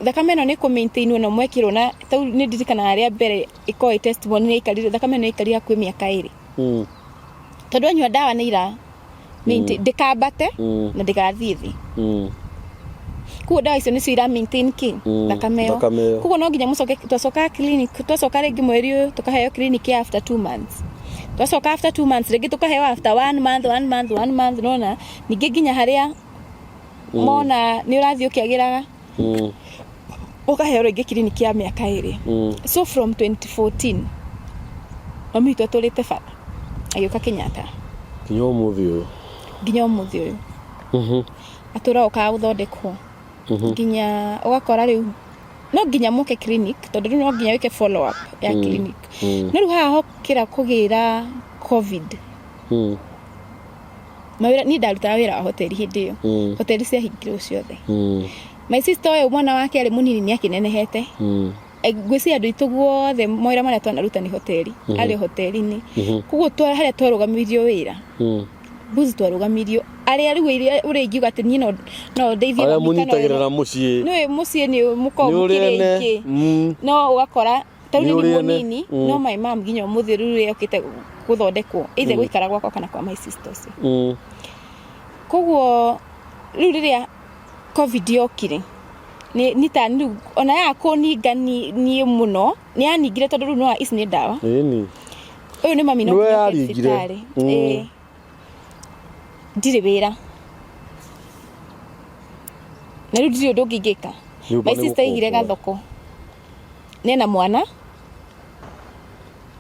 S2: thakame ĩno nĩ ĩkũ maintain na mwekĩrwo na tau nĩ ndirikanaga rĩa mbere ĩkoragwo ĩ testimony nĩ yaikarire, thakame ĩno yaikarire hakuhĩ mĩaka ĩrĩ. Tondũ anyua ndawa nĩ ira maintain, ndĩkambate na ndĩgathiĩ thĩ. Koguo ndawa icio nĩcio ira maintain kĩ? Thakame ĩyo.
S1: Thakame ĩyo.
S2: Koguo no nginya mũcoke, twacokaga clinic, twacoka rĩngĩ mweri ũyũ tũkaheo clinic ya after 2 months. Twacoka after 2 months rĩngĩ tũkaheo after 1 month, 1 month, 1 month, nona ningĩ nginya harĩa mona nĩ ũrathiĩ ũkĩagĩraga ũkaheo rĩngĩ clinic ya mĩaka ĩrĩ. So from 2014 mami witũ atũrĩte bara agĩũka Kenyatta.
S1: Nginya ũmũthĩ ũyũ.
S2: Nginya ũmũthĩ ũyũ. Atũra okaga gũthondekwo. Nginya ũgakora rĩu no nginya mũke clinic tondũ rĩu no nginya wĩke follow up ya clinic. No rĩu haha hokĩra kũgĩra COVID. Mawĩra niĩ ndarutaga wĩra wa hoteli hĩndĩ ĩyo. Hoteli ciahingirwo ciothe. My sister ũyũ mwana wake arĩ mũnini nĩ akĩnenehete. Ngwĩciria andũ aitũ guothe mawĩra marĩa twanaruta nĩ hoteli, arĩ hoteli-inĩ. Koguo harĩa twarũgamirio wĩra, mbuzi twarũgamirio arĩa rĩu ũrĩa ingiuga atĩ niĩ no ndeithie
S1: arĩa
S2: mami kana
S1: mũnyitagĩrĩra mũciĩ.
S2: Nĩũĩ mũciĩ nĩ mũkoragwo
S1: Nĩ
S2: mũkĩrĩ
S1: ũrĩ ene.
S2: aingĩ, no ũgakora ta rĩu
S1: Nĩ
S2: nĩ
S1: ũrĩ ene.
S2: mũnini, no my mom nginya ũmũthĩ rĩu rĩrĩa okĩte gũthondekwo either gũikara gwakwa kana kwa my sister ũcio. Koguo rĩu rĩrĩa COVID yokire nĩ ta rĩu ona yaga kũninga niĩ mũno nĩ yaningire, tondũ rĩu no ici nĩ ndawa.
S1: Ĩni.
S2: Ũyũ nĩ mami no
S1: Nĩwe
S2: nginya oke
S1: yaringire.
S2: thibitarĩ. Ĩĩ. Ndirĩ wĩra na rĩu ndirĩ ũndũ ũngĩ ingĩka.
S1: Nyũmba
S2: My
S1: nĩ
S2: sister aigire
S1: gũkomborwo.
S2: Gathoko nena mwana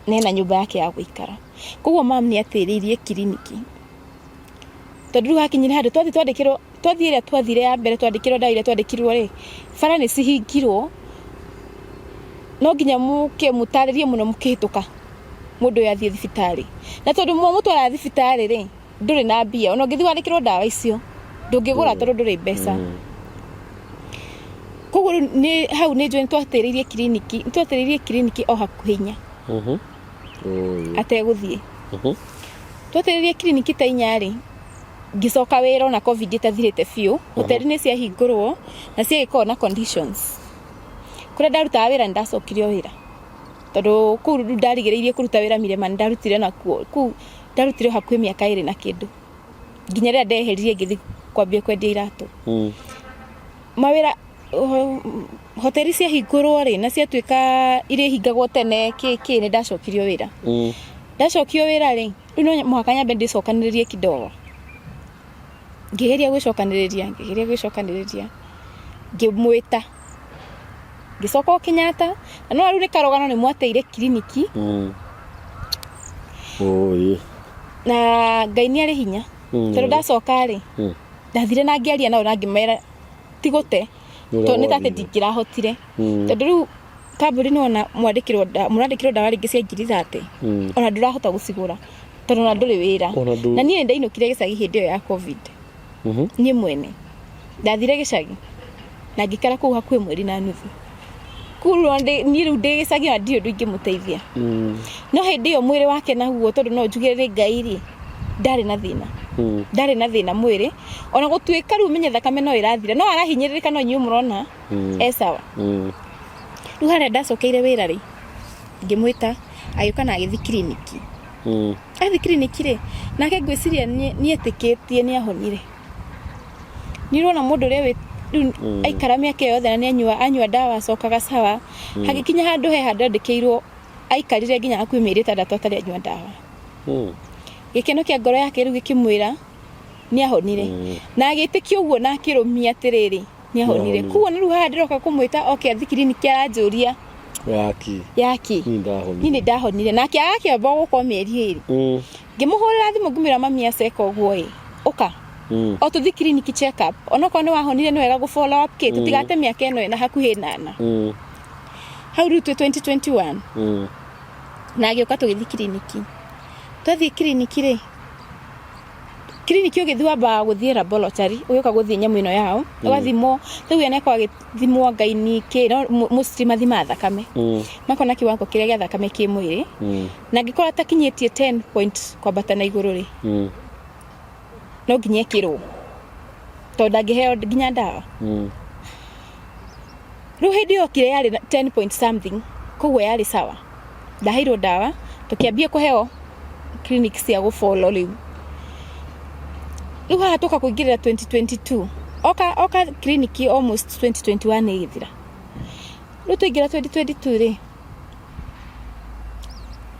S2: nena nyũmba yake ya gũikara, koguo mam nĩ atĩrĩirie kiriniki, tondũ rĩu hakinyire handũ twathiĩ twandĩkĩrwo, twathiĩ ĩrĩa twathire ya mbere twandĩkĩrwo ndawa iria twandĩkirwo rĩ, bara nĩ cihingirwo, no nginya mũke mũtarĩrie mũno mũkĩhĩtũka mũndũ ũyũ athiĩ thibitarĩ. Na tondũ mwamũtwara thibitarĩ rĩ, ndũrĩ na mbia, ona ũngĩthiĩ wandĩkĩrwo ndawa icio ndũngĩgũra tondũ ndũrĩ mbeca. Koguo rĩu nĩ hau nĩ njũĩ nĩ twatĩrĩirie kiriniki, nĩ twatĩrĩirie kiriniki o hakuhĩ 4
S1: Oi.
S2: Ategũthiĩ. Twatĩrĩirie kiriniki ta 4 rĩ, ngĩcoka wĩra ona COVID ĩtathirĩte biũ. Hoteli nĩ ciahingũrwo na ciagĩkorwo na conditions. Kũrĩa ndarutaga wĩra nĩ ndacokirio wĩra, tondũ kũu rĩu ndarigĩrĩirie kũruta wĩra Mirema, nĩ ndarutire nakuo kũu ndarutire hakuhĩ mĩaka 2 na kĩndũ nginya rĩrĩa ndeheririe ngĩthiĩ kwambia kwendia iratũ. Mawĩra hoteli ciahingũrwo rĩ na ciatuĩka irĩhingagwo tene kĩ kĩ, nĩ ndacokirio wĩra. Ndacokio wĩra rĩ, rĩu no mũhaka nyambe ndĩcokanĩrĩrie kidogo. Ngĩgeria gwĩcokanĩrĩria, ngĩgeria gwĩcokanĩrĩria, ngĩmwĩta, ngĩcoka o Kenyatta na no rĩu nĩ karũgano nĩ mwateire kiriniki.
S1: Oi.
S2: Na Ngai nĩ arĩ hinya, tondũ ndacoka rĩ, ndathire na ngĩaria nao na ngĩmera ti gũte.
S1: Nĩ ũrĩa
S2: Tondũ nĩ ta atĩ
S1: gwathire.
S2: ndingĩrahotire, tondũ rĩu kambuni nĩwona mwandĩkĩrwo mũrandĩkĩrwo ndawa rĩngĩ cia ngiri 30, ona ndũrahota gũcigũra tondũ ona ndũrĩ wĩra.
S1: Ona
S2: Na niĩ nĩ ndainũkire gĩcagi hĩndĩ ĩyo ya COVID. Niĩ mwene ndathire gĩcagi na ngĩikara kũu hakuhĩ mweri na nuthu kũu. Rĩu ona niĩ rĩu ndĩ gĩcagi ona ndirĩ ũndũ ingĩmũteithia. No hĩndĩ ĩyo mwĩrĩ wake naguo, tondũ no njuge nĩ Ngai rĩ, ndarĩ na thĩna. Ndarĩ na thĩna mwĩrĩ, ona gũtuĩka rĩu menye thakame no ĩrathira, no arahinyĩrĩrĩka, no inyuĩ mũrona e sawa. Rĩu harĩa ndacokeire wĩra rĩ, ngĩmwĩta, agĩũka na agĩthiĩ kiriniki. Athiĩ kiriniki rĩ, nake ngwĩciria nĩ etĩkĩtie nĩ ahonire. Nĩ ũrona mũndũ ũrĩa wĩ rĩu aikara mĩaka ĩyo yothe na nĩ anyua ndawa acokaga sawa, hagĩkinya handũ he handũ andĩkĩirwo aikarire nginya hakuhĩ mĩeri 6 atarĩ anyua ndawa. Gĩkeno kĩa ngoro yake rĩu gĩkĩmwĩra nĩ ahonire, na agĩtĩkia ũguo na akĩrũmia atĩrĩrĩ nĩ ahonire.
S1: Nĩahonire.
S2: Koguo na rĩu haha ndĩroka kũmwĩta oke athiĩ kiriniki aranjũria
S1: Yaki.
S2: Yaki.
S1: Niĩ ndahonire.
S2: Niĩ nĩ ndahonire nake agakĩamba gũkwo mĩeri 2. Ngĩmũhũrĩra thimũ ngĩmwĩra, "Mami, aceka ũguo ĩ, ũka o tũthiĩ kiriniki check up, onokorwo nĩ wahonire nĩ wega gũ follow up kĩ tũtigate mĩaka ĩno ĩna hakuhĩ 8." Hau rĩu twĩ 2021. Na agĩũka tũgĩthiĩ kiriniki. Twathiĩ kiriniki rĩ, kiriniki ũgĩthiĩ wambaga gũthiĩ laboratory, ũgĩũka gũthiĩ nyamũ ĩno yao ũgathimwo. Rĩu ene kwa agĩthimwo ngaini kĩ, no mostly mathimaga thakame, makona kiwango kĩrĩa gĩa thakame kĩ mwĩrĩ, na angĩkorwo atakinyĩtie 10 point kwambata na igũrũ rĩ, no nginya ĩkĩrwo tondũ ndangĩheo nginya ndawa. Rĩu hĩndĩ ĩyo okire yarĩ na 10 point something, koguo yarĩ sawa. Ndaheirwo ndawa, tũkĩambia kũheo clinic cia gũfollow. Rĩu haha tũka kũingĩrĩra 2022, oka clinic almost 2021 ĩgĩthira. Rĩu twaingĩra 2022 rĩ,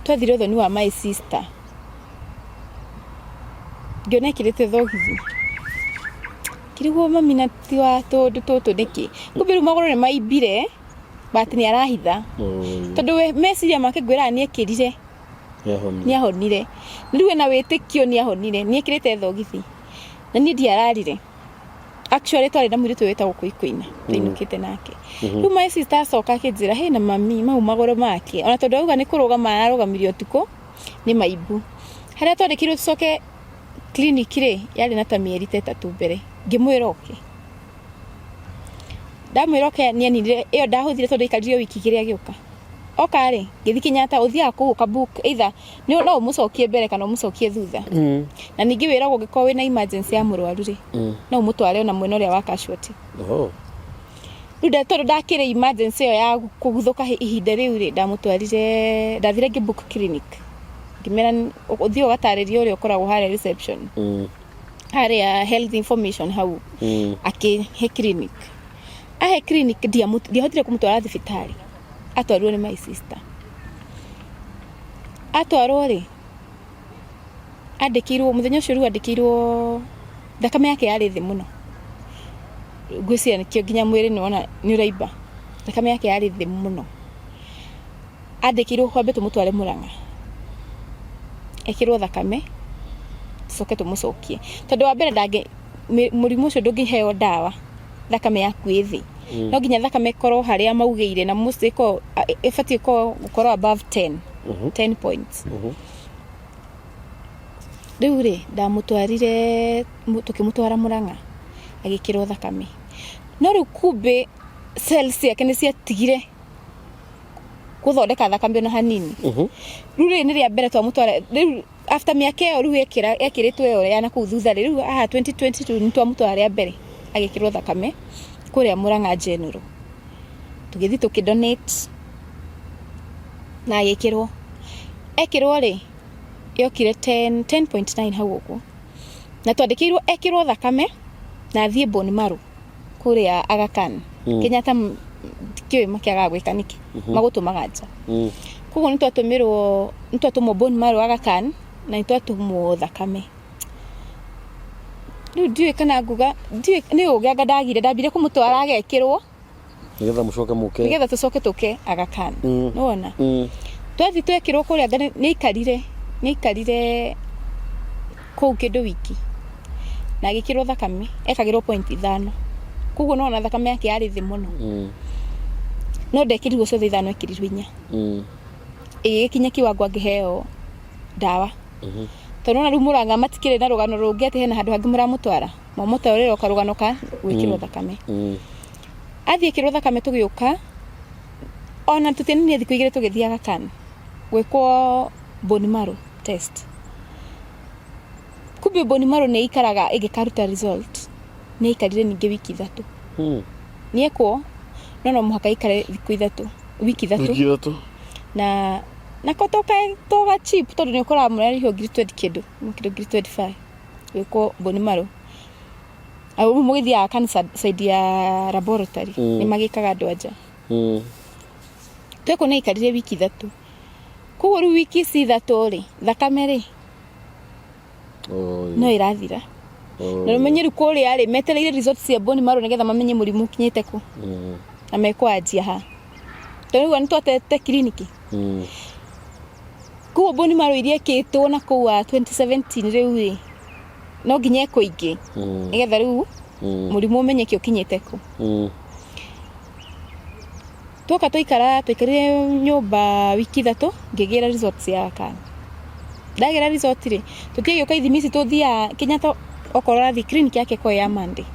S2: twathire ũthoni wa my sister, ngĩona ĩkĩrĩte thogithi, ngĩrigwo mami na ti wa tũndũ tũtũ nĩkĩ, kumbe rĩu magũrũ nĩ maimbire, but nĩ arahitha.
S1: Oi.
S2: Tondũ we meciria make ngwĩraga nĩ ekĩrire.
S1: Nĩahonire.
S2: Nĩ ahonire. Rĩu ena wĩtĩkio nĩ ahonire, nĩ ekĩrĩte thogithi na niĩ ndiararire. Actually twarĩ na mũirĩtu ũyũ wĩtagwo Kũikũina, twainũkĩte nake. Rĩu my sister acoka akĩnjĩra hĩ na mami mau magũrũ make, ona tondũ auga nĩ kũrũgama ararũgamirie ũtukũ nĩ maimbu. Harĩa twandĩkirwo tũcoke clinic rĩ, yarĩ na ta mĩeri ta 3 mbere, ngĩmwĩra oke. Ndamwĩra oke nianinire ĩyo ndahũthire tondũ aikarire wiki igĩrĩ agĩũka. Oka rĩ, ngĩthiĩ Kenyatta ũthiaga kũu ũka book either nĩ no ũmũcokie mbere kana ũmũcokie thutha. Na ningĩ wĩragwo ũngĩkorwo wĩna emergency ya mũrwaru rĩ, no ũmũtware ona mwena ũrĩa wa casualty. Rĩu tondũ ndakĩrĩ emergency ĩyo ya kũguthũka ihinda rĩu rĩ, ndamũtwarire, ndathire ngĩ book clinic. Ngĩmera ũthiĩ ũgatarĩria ũrĩa ũkoragwo harĩa reception. Harĩa health information hau. Akĩhe clinic. Ahe clinic ndiahotire kũmũtwara thibitarĩ. Atwarirwo nĩ my sister. Atwarwo rĩ, andĩkĩirwo mũthenya ũcio rĩu andĩkĩirwo thakame yake yarĩ thĩ mũno. Ngwĩciria nĩkĩo nginya mwĩrĩ nĩwona nĩ ũraimba. Thakame yake yarĩ thĩ mũno. Andĩkĩirwo twambe tũmũtware Mũrang'a ekĩrwo thakame tũcoke tũmũcokie. Tondũ wa mbere mũrimũ ũcio ndũngĩheo ndawa thakame yaku ĩ thĩ. No nginya thakame ĩkorwo harĩa maugĩire na most ĩkoragwo ĩbatiĩ gũkorwo above 10, 10 points. Rĩu rĩ, ndamũtwarire tũkĩmũtwara Mũrang'a agĩkĩrwo thakame. No rĩu kumbĩ cells ciake nĩ ciatigire gũthondeka thakame ona hanini. Rĩu rĩrĩ nĩ rĩa mbere twamũtwara rĩu after mĩaka ĩyo rĩu ekĩrĩtwo ĩyo ya nakũu thutha rĩ, rĩu haha 2022 nĩ twamũtwara rĩa mbere agĩkĩrwo thakame kũrĩa Mũrang'a General. Tũgĩthiĩ tũkĩ donate na agĩkĩrwo. Ekĩrwo rĩ, yokire 10, 10.9 hau ũguo. Na twandĩkĩirwo ekĩrwo thakame na athiĩ bone marrow kũrĩa Aga Khan. Kenyatta ndikĩũĩ makĩagaga gwĩka nĩkĩ. Magũtũmaga nja. Koguo nĩ twatũmĩrwo, nĩ twatũmwo bone marrow Aga Khan na nĩ twatũmwo thakame. Rĩu ndiũĩ kana nguga, ndiũĩ nĩ ũgĩ anga ndagire, ndambire kũmũtwara agekĩrwo.
S1: Nĩgetha mũcoke mũke.
S2: Nĩgetha tũcoke tũke Aga Khan. Nĩwona? Twathiĩ twekĩrwo kũrĩa anga nĩ aikarire, nĩ aikarire kũu kĩndũ wiki na agĩkĩrwo thakame, ekagĩrwo point ithano. Koguo nĩwona thakame yake yarĩ thĩ mũno. No ndekĩrirwo ciothe ithano, ekĩrirwo inya. Ĩgĩgĩkinya kiwango angĩheo ndawa. Tondũ nĩwona rĩu Mũrang'a matikĩrĩ na rũgano rũngĩ atĩ hena handũ hangĩ mũramũtwara. Mwamũtwarĩra o karũgano ka gwĩkĩrwo thakame. Athiĩ ĩkĩrwo thakame tũgĩũka, ona tũtianinire thikũ igĩrĩ tũgĩthiĩ Aga Khan gwĩkwo bone marrow test. Kumbe bone marrow nĩ ĩikaraga ĩngĩkaruta result, nĩ yaikarire ningĩ wiki ithatũ. Nĩ ekwo, no no mũhaka ĩikare thikũ ithatũ, wiki ithatũ.
S1: Wiki ithatũ.
S2: Na nako toga cheap tondũ nĩ ũkoraga mũrarĩhio ngiri twenty kĩndũ, kĩndũ ngiri 25 gwĩkwo bone marrow. Rĩu mũgĩthiaga kanitha side ya laboratory nĩ magĩkaga andũ anja. Twekwo nĩ aikarire wiki ithatũ. Koguo rĩu wiki ici ithatũ rĩ, thakame rĩ no ĩrathira. Na ũmenye rĩu kũrĩa rĩ, metereire results cia bone marrow nĩgetha mamenye mũrimũ ũkinyĩte kũ. Na mekwanjia ha. Tondũ rĩu nĩ twatete kiriniki. Koguo bone marrow iria ĩkĩtwo na kũu wa 2017 rĩu rĩ, no nginya ĩkwo ingĩ. Nĩgetha rĩu mũrimũ ũmenyeke ũkinyĩte kũ. Twoka twaikara, twaikarire nyũmba wiki ithatũ ngĩgĩra results ya kana. Ndagĩra result rĩ, tũtiagĩũka ithimi ici tũthiaga Kenyatta okorwo ũrathiĩ clinic yake ĩkoragwo ya Monday.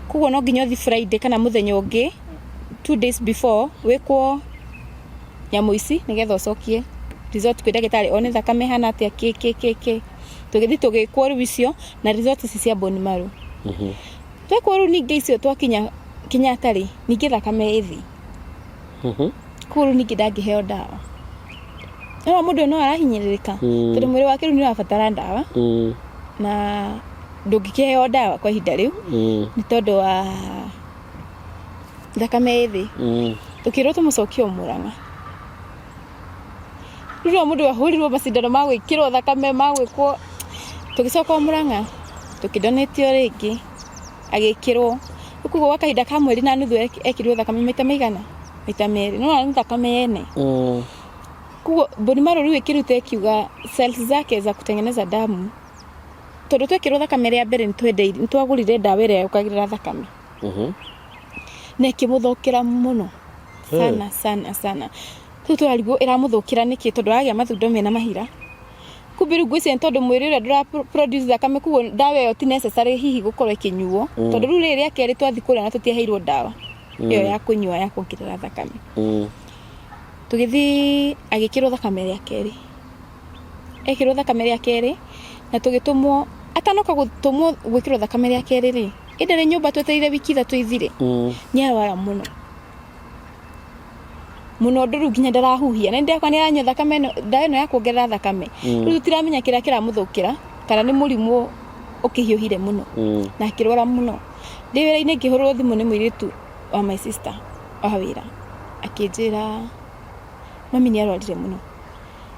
S2: Koguo no nginya ũthiĩ Friday kana mũthenya ũngĩ 2 days before wĩkwo nyamũ ici nĩgetha ũcokie result kwĩ ndagĩtarĩ one thakame ĩhana atĩa kĩ kĩ kĩ kĩ. Tũgĩthiĩ tũgĩkwo rĩu icio na result ici cia bone marrow. Twekwo rĩu ningĩ icio twakinya Kenyatta rĩ, ningĩ thakame ĩ thĩ. Koguo rĩu ningĩ ndangĩheo ndawa. No mũndũ ũyũ no arahinyĩrĩrĩka tondũ mwĩrĩ wake rĩu nĩ ũrabatara ndawa na ndũngĩkĩheo ndawa kwa ihinda rĩu nĩ tondũ wa thakame ĩ thĩ. Tũkĩrwo tũmũcokie o Mũrang'a. Rĩu no mũndũ ahũrirwo macindano ma gwĩkĩrwo thakame ma gwĩkwo, tũgĩcoka o Mũrang'a tũkĩ donate o rĩngĩ agĩkĩrwo. Rĩu koguo gwa kahinda ka mweri na nuthu ekĩrirwo thakame maita maigana? Maita merĩ. Nĩ wona nĩ thakame yene. Koguo bone marrow rĩu ĩkĩruta ĩkiuga cells zake za kutengeneza damu tondũ twekĩrwo thakame rĩa mbere nĩ twagũrire ndawa ĩrĩa yongagĩrĩra thakame. Na ĩkĩmũthũkĩra mũno sana sana sana. Rĩu tũrarigwo ĩramũthũkĩra nĩkĩ tondũ aragĩa mathundo mena mahira. Kumbe rĩu ngwĩciria nĩ tondũ mwĩrĩ ũrĩa ndũra produce thakame koguo ndawa ĩyo ti necessary hihi gũkorwo ĩkĩnyuo. Tondũ rĩu rĩrĩ rĩa kerĩ twathiĩ kũrĩa na tũtiaheirwo ndawa. Ĩyo ya kũnyua ya kuongerera thakame. Tũgĩthiĩ agĩkĩrwo thakame rĩa kerĩ, ekĩrwo thakame rĩa kerĩ na tũgĩtũmwo. Atanoka gũtũmwo gwĩkĩrwo thakame rĩa kerĩ rĩ, ĩndĩ rĩ nyũmba twetereire wiki 3 ithire. Nĩ arwara mũno mũno ũndũ rĩu nginya ndarahuhia, na ndakwa nĩ aranyua thakame ĩno, ndawa ĩno ya kuongerera thakame. Rĩu tũtiramenya kĩrĩa kĩramũthũkĩra, kana nĩ mũrimũ ũkĩhiũhire mũno na akĩrwara mũno. Ndĩ wĩra-inĩ ngĩhũrĩrwo thimũ nĩ mũirĩtu wa my sister wa wĩra, akĩnjĩra mami nĩ arwarire mũno.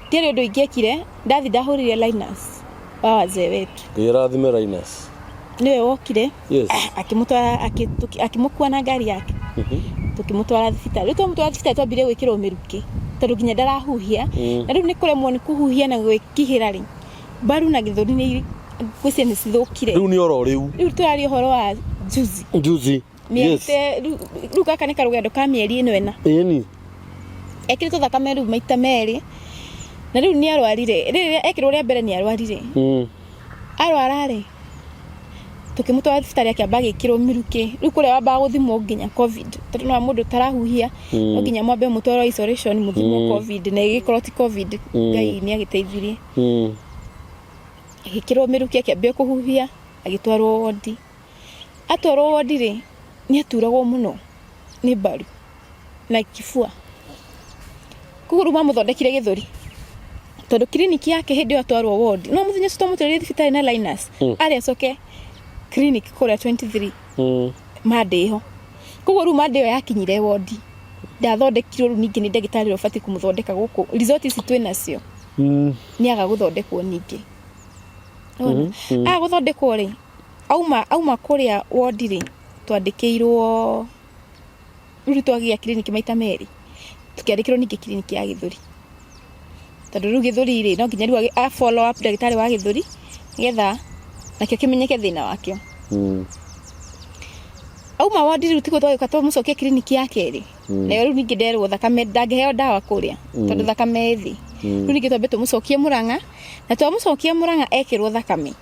S2: Ndiarĩ ũndũ ingĩekire, ndathi ndahũrire Linus wa wazee wetu.
S1: Ngai arathime Linus.
S2: Nĩwe wokire. Akĩmũtwara, akĩmũkua na ngari yake, tũkĩmũtwara thibitarĩ. Rĩu twamũtwara thibitarĩ twambire gwĩkĩrwo mĩrukĩ tondũ nginya ndarahuhia. Na rĩu nĩ kũremwo nĩ kũhuhia na gwĩkihĩra rĩ, mbaru na gĩthũri nĩ ngwĩciria nĩ cithũkire.
S1: Rĩu nĩ oro rĩu.
S2: Rĩu tũraria ũhoro wa juzi.
S1: Juzi.
S2: Mĩeri rĩu gaka nĩ karũgendo ka mĩeri ĩno 4. Ekĩrĩtwo thakame rĩu maita merĩ, na rĩu nĩ arwarire. Rĩrĩa ekĩrwo rĩa mbere nĩ arwarire. Arwara rĩ, tũkĩmũtwara thibitarĩ, akĩamba agĩkĩrwo mĩrukĩ. Rĩu kũrĩa wambaga gũthimwo nginya COVID, tondũ no mũndũ ũtarahuhia, no nginya mwambe mũtwarwo isolation mũthimwo COVID, na ĩgĩkorwo ti COVID. Ngai nĩ agĩteithirie. Agĩkĩrwo mĩrukĩ, akĩambia kũhuhia, agĩtwarwo wondi. Atwarwo wondi rĩ, nĩ aturagwo mũno nĩ mbaru na kibua, koguo rĩu mamũthondekire gĩthũri, tondũ kiriniki yake hĩndĩ ĩyo atwarwo wondi, no mũthenya ũcio twamũtwarire thibitarĩ na Linus, arĩ acoke clinic kũrĩa 23 Monday ĩho. Koguo rĩu Monday ĩyo yakinyire wondi ndathondekirwo. Rĩu ningĩ nĩ ndagĩtarĩ ũrĩa ũbatiĩ kũmũthondeka gũkũ, result ici twĩ nacio, nĩ aga gũthondekwo ningĩ. Nĩwona? Aga gũthondekwo rĩ, auma kũrĩa wondi rĩ, twandĩkĩirwo rĩu twagĩa kiriniki maita merĩ, tũkĩandĩkĩrwo ningĩ kiriniki ya gĩthũri, tondũ rĩu gĩthũri rĩ, no nginya rĩu a follow up ndagĩtarĩ wa gĩthũri nĩgetha nakĩo kĩmenyeke thĩna wakĩo. Auma wondi rĩu tiguo twagĩũka twamũcokia kiriniki ya kerĩ. Nayo rĩu ningĩ nderwo thakame ndangĩheo ndawa kũrĩa tondũ thakame ĩ thĩ. Rĩu ningĩ twambe tũmũcokie Mũrang'a, na twamũcokia Mũrang'a ekĩrwo thakame.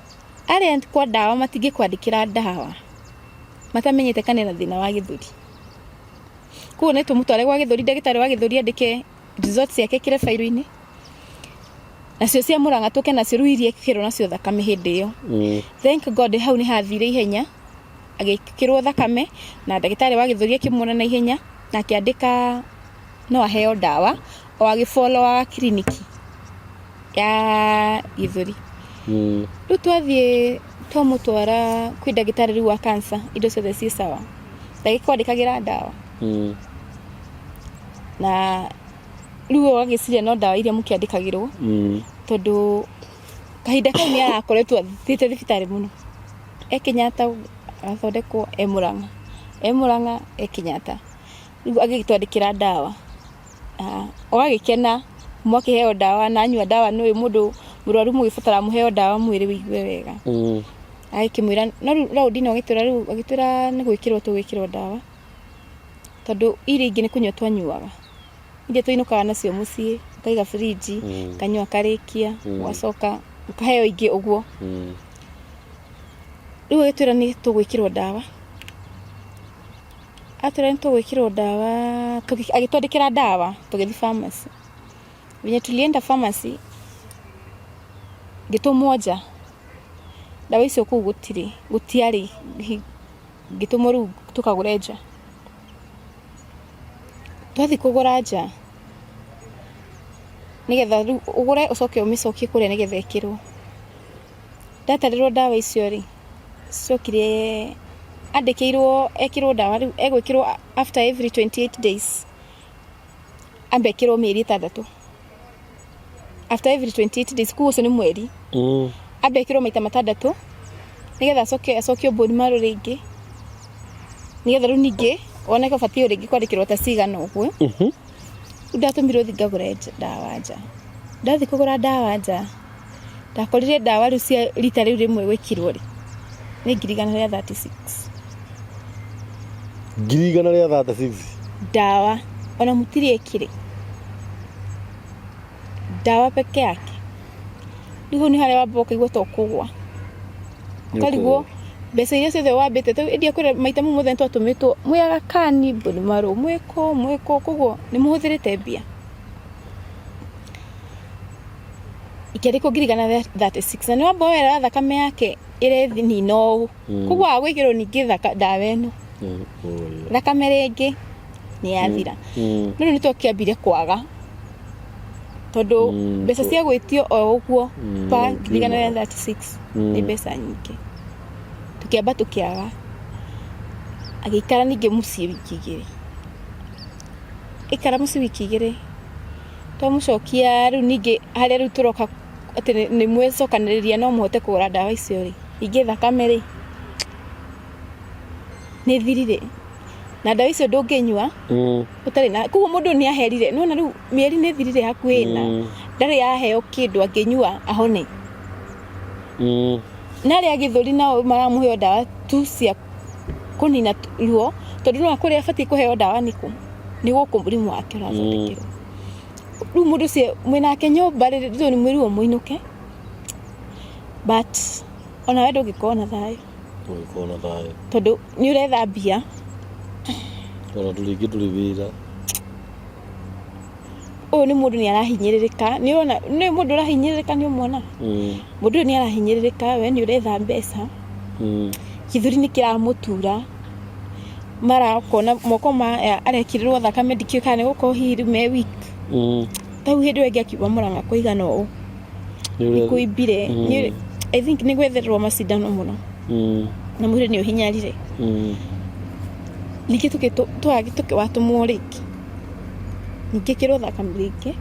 S2: Arĩa kwa ndawa matingĩkwandĩkĩra ndawa matamenyete kana ena thĩna wa gĩthũri. Koguo nĩ tũmũtware gwa gĩthũri, ndagĩtarĩ wa gĩthũri andĩke results ciake ekĩre bairũ-inĩ, nacio cia Mũrang'a tũke nacio rĩu iria ekĩrwo nacio thakame hĩndĩ ĩyo. Thank God hau nĩ hathire ihenya, agĩkĩrwo thakame na ndagĩtarĩ wa gĩthũri akĩmuona na ihenya na akĩandĩka no aheo ndawa o agĩfollowaga kiriniki ya gĩthũri. Rĩu twathiĩ twamũtwara kwĩ ndagĩtarĩ rĩu wa cancer, indo ciothe ciĩ sawa, ndagĩkwandĩkagĩra ndawa. Na rĩu we ũgagĩciria no ndawa iria mũkĩandĩkagĩrwo, tondũ kahinda kau nĩ arakoretwo athiĩte thibitarĩ mũno, e Kenyatta agathondekwo, e Mũrang'a, e Mũrang'a, e Kenyatta. Rĩu agĩgĩtwandĩkĩra ndawa, ũgagĩkena mwakĩheo ndawa, na anyua ndawa nĩ ũĩ mũndũ mũrwaru mũgĩbatara mũheo ndawa mwĩrĩ ũigue wega. Agĩkĩmwĩra no rĩu raundi ĩno agĩtwĩra, rĩu agĩtwĩra nĩ gwĩkĩrwo tũgwĩkĩrwo ndawa, tondũ iria ingĩ nĩ kũnyua twanyuaga, iria twainũkaga nacio mũciĩ, ũkaiga fridge, kanyua karĩkia, ũgacoka ũkaheo ingĩ ũguo. Rĩu agĩtwĩra nĩ tũgwĩkĩrwo ndawa, atwĩra nĩ tũgwĩkĩrwo ndawa, agĩtwandĩkĩra ndawa, tũgĩthiĩ pharmacy. Venye tulienda pharmacy, ngĩtũmwo nja, ndawa icio kũu gũtirĩ, gũtiarĩ, ngĩtũmwo rĩu tũkagũre nja. Twathiĩ kũgũra nja, nĩgetha rĩu ũgũre ũcoke ũmĩcokie kũrĩa nĩgetha ĩkĩrwo. Ndatarĩrwo ndawa icio rĩ, ciokire andĩkĩirwo ekĩrwo ndawa rĩu egwĩkĩrwo after every 28 days, ambe ekĩrwo mĩeri 6 after every 28 days, koguo ũcio nĩ mweri. Ambe ekĩrwo maita 6 nĩgetha acoke acokio bone marrow rĩngĩ, nĩgetha rĩu ningĩ woneke ũbatiĩ rĩngĩ kwandĩkĩrwo ta cigana ũguo. Rĩu ndatũmirwo thiĩ ngagũre ndawa nja. Ndathiĩ kũgũra ndawa nja, ndakorire ndawa rĩu cia rita rĩu rĩmwe gwĩkirwo rĩ, nĩ 136,000.
S1: 136,000.
S2: Ndawa ona mũtirĩ ĩkĩrĩ ndawa peke yake. Rĩu hau nĩ harĩa wamba ũkaigua ta ũkũgwa, ũkarigwo. Mbeca iria ciothe wambĩte tau ĩndia kwĩra maita mau mothe nĩtwatũmĩtwo mwĩ Aga Khan Mbũrĩ mwĩ kũ mwĩ kũ koguo nĩ mũhũthĩrĩte mbia. Ikĩandĩkwo 136,000 na nĩ wamba wera thakame yake ĩrethinina ũũ, koguo agwĩkĩrwo ningĩ ndawa ĩno thakame rĩngĩ nĩ yathira. No rĩu nĩ twakĩambire kwaga tondũ mbeca cia gwĩtio o ũguo pa 136,000 nĩ mbeca nyingĩ. Tũkĩamba tũkĩaga, agĩikara ningĩ mũciĩ wiki 2, aikara mũciĩ wiki 2 twamũcokia rĩu ningĩ harĩa rĩu tũroka atĩ nĩ mwecokanĩrĩria no mũhote kũgũra ndawa icio rĩ, ningĩ thakame rĩ nĩ thirire na ndawa icio ndũngĩnyua ũtarĩ na, koguo mũndũ nĩ aherire, nĩwona rĩu mĩeri nĩ ĩthirire hakuhĩ ĩna, ndarĩ yaheo kĩndũ angĩnyua ahone. Na arĩa a gĩthũri nao maramũhe o ndawa tu cia kũnina ruo, tondũ nĩwona kũrĩa abatiĩ kũheo ndawa nĩ kũ? Nĩ gũkũ mũrimũ wake ũrathondekerwo. Rĩu mũndũ ũcio mwĩnake nyũmba rĩ, rĩu nĩ mwĩrirwo mũinũke, but onawe ndũngĩkorwo na thayũ.
S1: Ndũngĩkorwo na thayũ.
S2: Tondũ nĩ ũretha mbia.
S1: Ona ndũrĩ ndũrĩ wĩra.
S2: Ũyũ nĩ mũndũ nĩ arahinyĩrĩrĩka, nĩ ũrona nĩ mũndũ ũrahinyĩrĩrĩka nĩ ũmuonaga? Mũndũ ũyũ nĩ arahinyĩrĩrĩka, we nĩ ũretha mbeca, gĩthũri nĩ kĩramũtura, mara ũkona moko maya arekĩrĩrwo thakame ndikĩũĩ kana nĩ gũkorwo hihi rĩu me weak. Ta rĩu hĩndĩ ĩyo ĩngĩ akiuma Mũrang'a kũigana ũũ, nĩ kũimbire, I think nĩ gwethererwo macindano mũno na mwĩrĩ nĩ ũhinyarire. Ningĩ watũmwo rĩngĩ, ningĩ ĩkĩrwo thakame rĩngĩ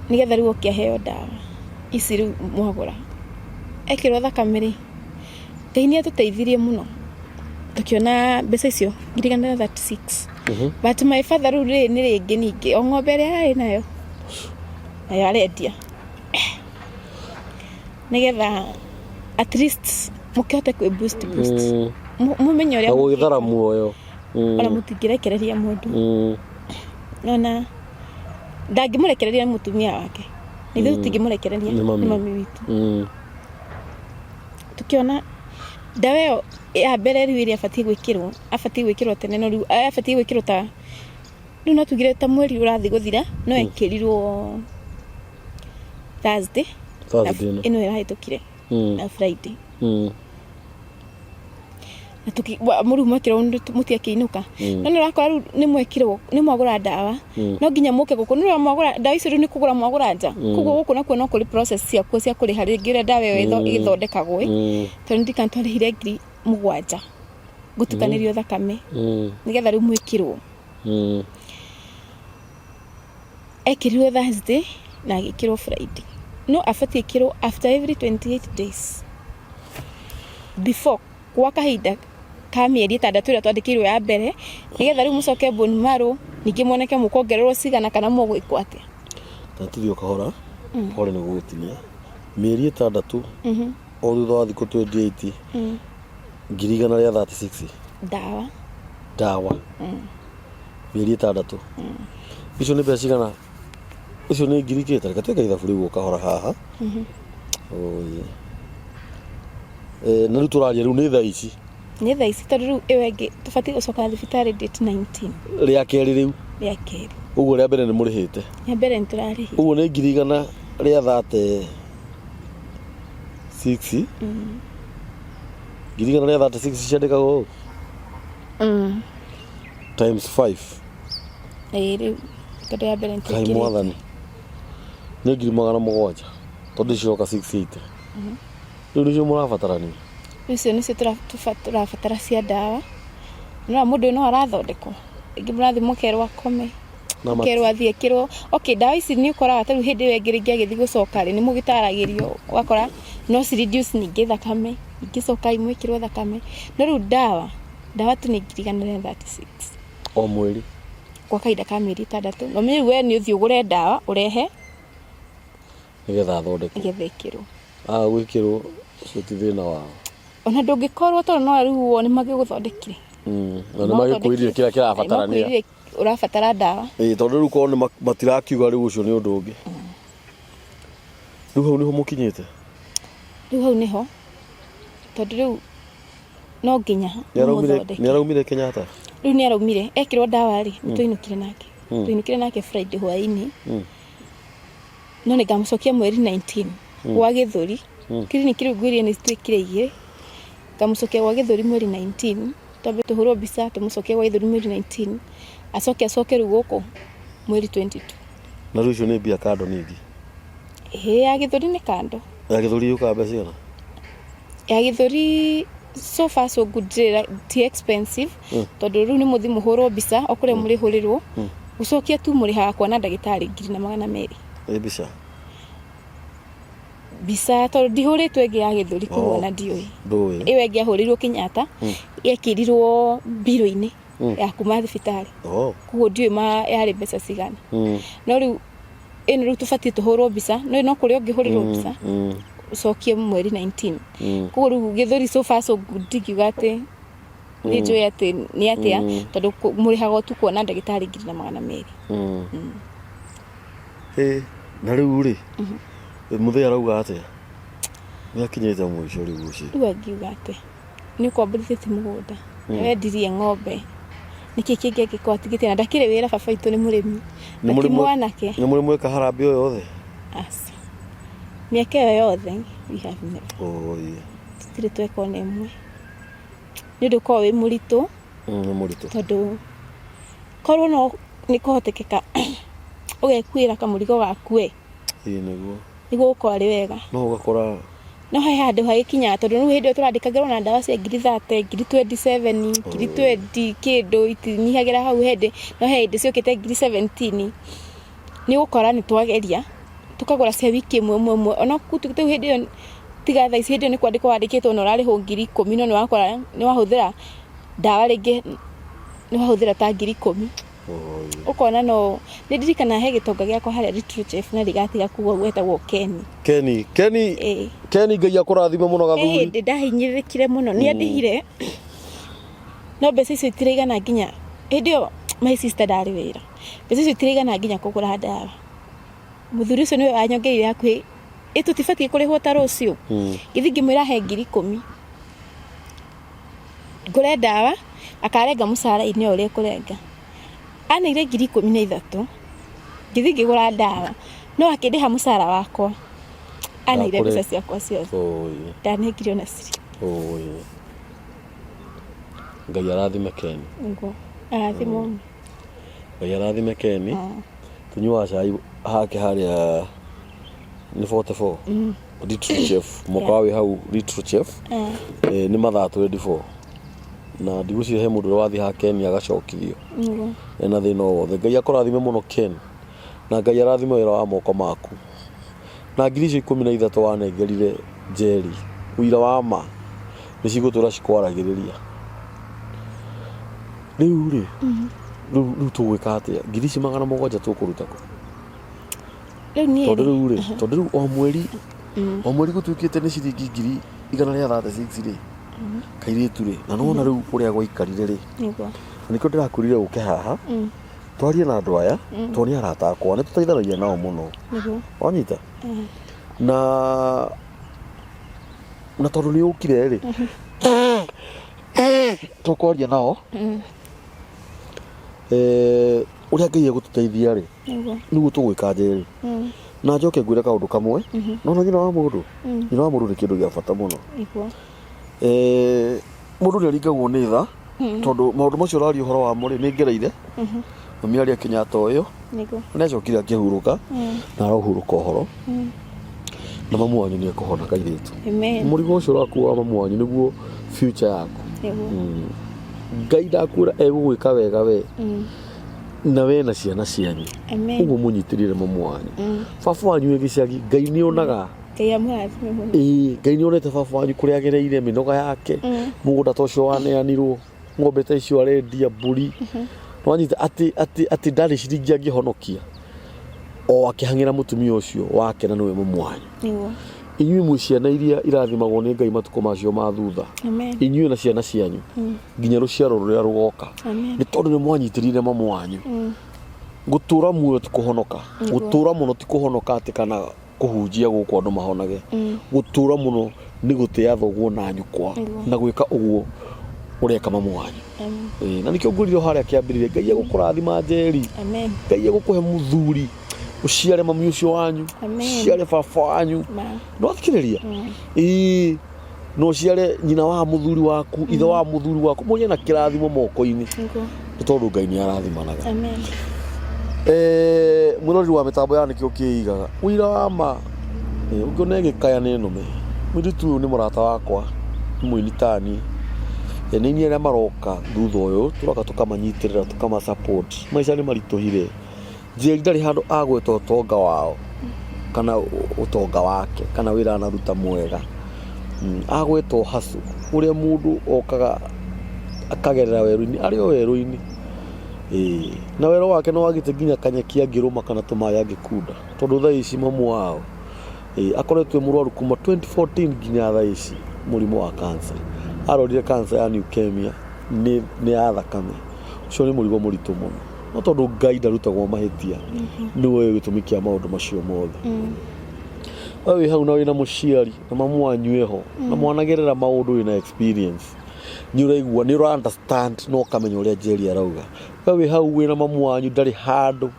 S2: nĩgetha rĩu oke aheo ndawa ici rĩu mwagũra. Ekĩrwo thakame rĩ, Ngai nĩ atũteithirie mũno tũkĩona mbeca icio 136,000. But my father rĩu rĩrĩ nĩ rĩngĩ ningĩ o ng'ombe ĩrĩa arĩ nayo, nayo arendia nĩgetha at least mũkĩhote kwĩ boost boost, mũmenye ũrĩa
S1: Na gũgĩthara muoyo.
S2: Ona mũtingĩrekereria mũndũ. Ona ndangĩmũrekereria nĩ mũtumia wake, na ithuĩ tũtingĩmũrekereria
S1: Nĩ mami.
S2: Nĩ mami witũ. Tũkĩona ndawa ĩyo ya mbere rĩu ĩrĩa abatiĩ gwĩkĩrwo, abatiĩ gwĩkĩrwo tene, no rĩu abatiĩ gwĩkĩrwo ta rĩu no tugire ta mweri ũrathiĩ gũthira, no ekĩrirwo Thursday
S1: Thursday ĩno.
S2: Ĩno ĩrahĩtũkire na Friday. Na rĩu mwekĩrwo mũtiakĩinũka, no nĩ ũrakora rĩu nĩ mwekĩrwo, nĩ mwagũra ndawa, no nginya mũke gũkũ, nĩ mwagũra ndawa icio rĩu nĩ kũgũra mwagũra nja, koguo gũkũ nakuo no kũrĩ process ciakuo cia kũrĩha rĩngĩ ũrĩa ndawa ĩyo ĩthondekagwo ĩ, tondũ ndirikana twarĩhire 7,000 gũtukanĩrio thakame nĩgetha rĩu mwĩkĩrwo. Ekĩrirwo Thursday na agĩkĩrwo Friday, no abatiĩ ĩkĩrwo after every 28 days before gwa kahinda ka mĩeri 6 ĩrĩa twandĩkĩirwo ya mbere, nĩgetha rĩu mũcoke bone marrow ningĩ moneke mũkuongererwo cigana kana mũgwĩkwo atĩa.
S1: Na tũthiĩ o kahora, pole nĩ gũgũtinia. Mĩeri 6 o thutha wa thikũ 28, 136,000.
S2: Ndawa.
S1: Ndawa. Mĩeri 6. Icio nĩ mbeca cigana? Icio nĩ ngiri kĩ? Ta reke twĩke ithabu rĩu o kahora haha. Oye. Na rĩu tũraria rĩu nĩ thaa ici.
S2: Nĩ thaa ici, tondũ rĩu ĩyo ĩngĩ tũbatiĩ gũcoka thibitarĩ date 19.
S1: Rĩa kerĩ rĩu.
S2: Rĩa kerĩ.
S1: Ũguo rĩa mbere nĩ mũrĩhĩte.
S2: Rĩa mbere nĩ tũrarĩhire.
S1: Ũguo nĩ 136,000. 136,000 ciandĩkagwo ũũ? Times 5.
S2: Ĩĩ rĩu tondũ ya mbere nĩ
S1: Kai
S2: twĩkĩrĩte.
S1: Mwathani. Nĩ 700,000 tondũ cioka 680. Rĩu nĩcio mũrabatarania.
S2: Rĩu icio nĩcio tũrabatara cia ndawa. No mũndũ ũyũ no arathondekwo. Rĩngĩ mũrathiĩ mũkerwo akome.
S1: Na
S2: Mũkerwo athiĩ ekĩrwo. Okay, ndawa ici nĩ ũkoraga ta rĩu hĩndĩ ĩyo ĩngĩ rĩngĩ agĩthiĩ gũcoka rĩ, nĩ mũgĩtaragĩrio ũgakora no ci reduce ningĩ thakame, ningĩ cokai mwĩkĩrwo thakame. No rĩu ndawa, ndawa tu nĩ 136,000.
S1: O mweri.
S2: Kwa kahinda ka mĩeri 6. Na ũmenye rĩu we nĩ ũthiĩ ũgũre ndawa ũrehe
S1: Nĩgetha athondekwo.
S2: Nĩgetha ĩkĩrwo.
S1: Aga gwĩkĩrwo ũcio ti thĩna wao.
S2: Ona ndũngĩkorwo tondũ no rĩu wone magĩgũthondekire.
S1: Na nĩ magĩkwĩrire kĩrĩa kĩrabatarania.
S2: Makwĩrire ũrabatara ndawa.
S1: Ĩĩ, tondũ rĩu korwo nĩ matirakiuga rĩu ũcio nĩ ũndũ ũngĩ. Rĩu hau nĩho mũkinyĩte?
S2: Rĩu hau nĩho. Tondũ rĩu no nginya
S1: Nĩ
S2: mũthondeke.
S1: Nĩ araumire Kenyatta?
S2: Rĩu nĩ araumire ekĩrwo ndawa rĩ, nĩ twainũkire nake. Twainũkire nake Friday hwaĩ-inĩ. No nĩ ngamũcokia mweri 19 gwa Gĩthũri. Kiriniki rĩu ngwĩrire nĩ cituĩkire igĩrĩ. Ngamũcokia gwa Gĩthũri mweri 19, twambe tũhũrwo mbica, tũmũcokie gwa Gĩthũri mweri 19, acoke acoke rĩu gũkũ mweri 22.
S1: Na rĩu icio nĩ mbia kando ningĩ?
S2: Ĩĩ, ya Gĩthũri nĩ kando.
S1: Ya Gĩthũri yũkaga mbeca cigana?
S2: Ya Gĩthũri so far so good, ndĩrĩ ti expensive, tondũ rĩu nĩ mũthi mũhũrwo mbica o kũrĩa mũrĩhũrĩrwo, gũcokia tu mũrĩhaga kuona ndagĩtarĩ 1,200.
S1: Ĩ mbica?
S2: Mbica tondũ ndihũrĩtwo ĩngĩ ya Gĩthũri, koguo ona ndiũĩ.
S1: Ndũĩ.
S2: Ĩyo ĩngĩ yahũrĩirwo Kenyatta, yekĩrirwo mbirũ-inĩ ya kuma thibitarĩ. Koguo ndiũĩ ma yarĩ mbeca cigana. No rĩu ĩno rĩu tũbatiĩ tũhũrwo mbica, no no kũrĩa ũngĩhũrĩrwo mbica ũcokie mweri 19. Koguo rĩu Gĩthũri so far so good, ndingiuga atĩ nĩ njũĩ atĩ nĩ atĩa, tondũ mũrĩhaga o tu kuona ndagĩtarĩ 1,200.
S1: Ĩ na rĩu rĩ, mũthee arauga atĩa? Nĩ akinyĩte mũico rĩu ũcio.
S2: Rĩu angiuga atĩ nĩ ũkomborithĩtie mũgũnda, wendirie ng'ombe, nĩkĩ kĩngĩ angĩkorwo atigĩtie na ndakĩrĩ wĩra? Baba witũ nĩ mũrĩmi na ti mwanake.
S1: Nĩ mũrĩ mweka harambĩ o yothe?
S2: Aca, mĩaka ĩyo yothe we have never.
S1: Oi.
S2: Tũtirĩ tweka ona ĩmwe, nĩ ũndũ ũkoragwo wĩ mũritũ.
S1: Nĩ mũritũ.
S2: Tondũ korwo no nĩ kũhotekeka ũgekuĩra kamũrigo gaku ĩ.
S1: Ĩĩ nĩguo.
S2: Nĩguo gũkorwo arĩ wega.
S1: No ũgakora
S2: no he handũ hagĩkinyaga, tondũ rĩu hĩndĩ ĩyo tũrandĩkagĩrwo na ndawa cia 30,000, 27,000, 20,000 kĩndũ, itinyihagĩra hau hĩndĩ, no he hĩndĩ ciokĩte 17,000. Nĩ ũgũkora nĩ twageria tũkagũra cia wiki ĩmwe ĩmwe ĩmwe, ona rĩu hĩndĩ ĩyo tiga thaa ici, hĩndĩ ĩyo nĩ kwandĩkwo wandĩkĩtwo na ũrarĩhwo 10,000, no nĩ wakora nĩ wahũthĩra ndawa rĩngĩ nĩ wahũthĩra ta 10,000. Ũkona no nĩ ndirikanaga he gĩtonga gĩakwa harĩa Little Chef na ndigatiga kuga ũguo, etagwo Kenny.
S1: Kenny, Kenny.
S2: Ĩĩ.
S1: Kenny, Ngai akũrathime mũno
S2: he
S1: gathuri.
S2: Hĩndĩ ndahinyĩrĩrĩkire mũno, nĩ andĩhire, no mbeca icio itiraigana nginya hĩndĩ ĩyo my sister ndarĩ wĩra, mbeca icio itiraigana nginya kũgũra ndawa. Mũthuri ũcio nĩwe wanyongereire hakuhĩ, ĩ tũtibatiĩ kũrĩhwo ta rũciũ? Ngĩthiĩ ngĩmwĩra he 10,000 ngũre ndawa, akarenga mũcara-inĩ o ũrĩa ekũrenga. Aneire 13,000, ngĩthiĩ ngĩgũra ndawa, no akĩndĩha mũcara wakwa, aneire mbeca ciakwa ciothe.
S1: Oi.
S2: Ndanengire ona ciringi.
S1: Oi. Ngai arathime Ken.
S2: Nĩguo arathimwo.
S1: Ngai arathime Ken. Tũnyuaga cai hake harĩa nĩ 44. Little Chef, mũkawa wĩ hau Little Chef. Nĩ mathaa 24. Na ndigwĩciria he mũndũ ũrĩa wathiĩ ha Ken agacokithio. Ena thĩna o wothe. Ngai akũrathime mũno Ken. Na Ngai arathime wĩra wa moko maku. Na ngiri icio 13 wanengerire Njeri, ũira wa ma nĩ cigũtũra cikwaragĩrĩria. Rĩu rĩ, rĩu tũgwĩka atĩa? Ngiri ici 700 tũkũruta kũ?
S2: Rĩu niĩ
S1: Tondũ rĩu rĩ, tondũ rĩu o mweri gũtuĩkĩte nĩ ciringi 136,000 rĩ, kairĩtu rĩ, na nĩwona rĩu ũrĩa gwaikarire rĩ, na nĩkĩo ndĩrakwĩrire ũke haha twarie na andũ aya, tondũ nĩ arata akwa, nĩ tũteithanagia nao mũno. Wanyita? Na tondũ nĩ ũkire rĩ, tũkwaria nao ũrĩa Ngai egũtũteithia rĩ, nĩguo tũgwĩka njĩrĩ. Na njoke ngwĩre kaũndũ kamwe, nona nyina wa mũndũ, nyina wa mũndũ nĩ kĩndũ gĩa bata mũno. Mũndũ nĩ aringagwo nĩ tha, tondũ maũndũ macio ũraria ũhoro wamo rĩ, nĩ ngereire. Mami arĩa Kenyatta ũyũ nĩ acokire akĩhurũka na arohurũka ũhoro, na mamu wanyu nĩ ekũhona kairĩtu.
S2: Amen.
S1: Mũrigo ũcio ũrakuo wa mamu wanyu nĩguo future yaku. Ngai ndakwĩra egũgwĩka wega we na we na ciana cianyu.
S2: Amen.
S1: Ũguo mũnyitĩrĩre mamu wanyu. Baba wanyu wĩ gĩcagi, Ngai nĩ onaga.
S2: Ngai amũrathime mũno.
S1: Ĩĩ, Ngai nĩ onete baba wanyu kũrĩa agereire mĩnoga yake, mũgũnda ta ũcio waneanirwo, ng'ombe ta icio arendia, mbũri. Nĩwanyita atĩ ndarĩ ciringi angĩhonokia o akĩhang'ĩra mũtumia ũcio wake na nĩwe mamu wanyu. Inyuĩ mwĩ ciana iria irathimagwo nĩ Ngai matukũ macio ma thutha.
S2: Amen.
S1: Inyuĩ na ciana cianyu nginya rũciaro rũrĩa rũgoka.
S2: Amen.
S1: Nĩ tondũ nĩ mwanyitĩrĩire mamu wanyu. Gũtũra muoyo ti kũhonoka. Gũtũra mũno ti kũhonoka atĩ kana kũhunjia gũkũ andũ mahonage. Gũtũra mũno Nĩ gũtĩa thoguo na nyũkwa.
S2: Nĩguo.
S1: Na gwĩka ũguo ũreka mamu wanyu.
S2: Amen.
S1: Ĩĩ, na nĩkĩo ngwĩrire o harĩa kĩambĩrĩria, Ngai egũkũrathima Njeri.
S2: Amen.
S1: Ngai egũkũhe mũthuri, ũciare mami ũcio wanyu.
S2: Amen.
S1: Ũciare baba wanyu.
S2: Ma.
S1: Nĩwathikĩrĩria? Ĩĩ, na ũciare nyina wa mũthuri waku, ithe wa mũthuri waku, mũgĩe na kĩrathimo moko-inĩ.
S2: Nĩguo.
S1: Nĩ tondũ Ngai nĩ arathimanaga.
S2: Amen.
S1: Mwĩroreri wa mĩtambo ya Nĩkĩo Kĩigaga ũira wa ma, ũngĩona ĩgĩkaya nĩ nũme. Mũirĩtu ũyũ nĩ mũrata wakwa, nĩ mũini taniĩ. Nĩ inyuĩ arĩa maroka thutha ũyũ, tũroka tũkamanyitĩrĩra, tũkama support. Maica nĩ maritũhire. Njeri ndarĩ handũ agweta ũtonga wao kana ũtonga wake kana wĩra anaruta mwega. Agweta o hustle, ũrĩa mũndũ okaga akagerera werũ-inĩ, arĩ o werũ-inĩ. Ĩĩ, na wero wake nĩ wagĩte nginya kanyeki angĩrũma kana tũmaĩ angĩkunda, tondũ thaa ici mamu wao ĩĩ, akoretwo e mũrwaru kuma 2014 nginya thaa ici mũrimũ wa cancer. Arorire cancer ya leukemia nĩ ya thakame. Ũcio nĩ mũrigo mũritũ mũno. No tondũ Ngai ndarutagwo mahĩtia, nĩwe ũĩ gĩtũmi kĩa maũndũ macio mothe. We wĩ hau na wĩna mũciari na mamu wanyu eho na mwanagerera maũndũ wĩna experience. Nĩ ũraigua, nĩ ũra understand na ũkamenya ũrĩa Njeri arauga. We wĩ hau wĩna mamu wanyu ndarĩ handũ,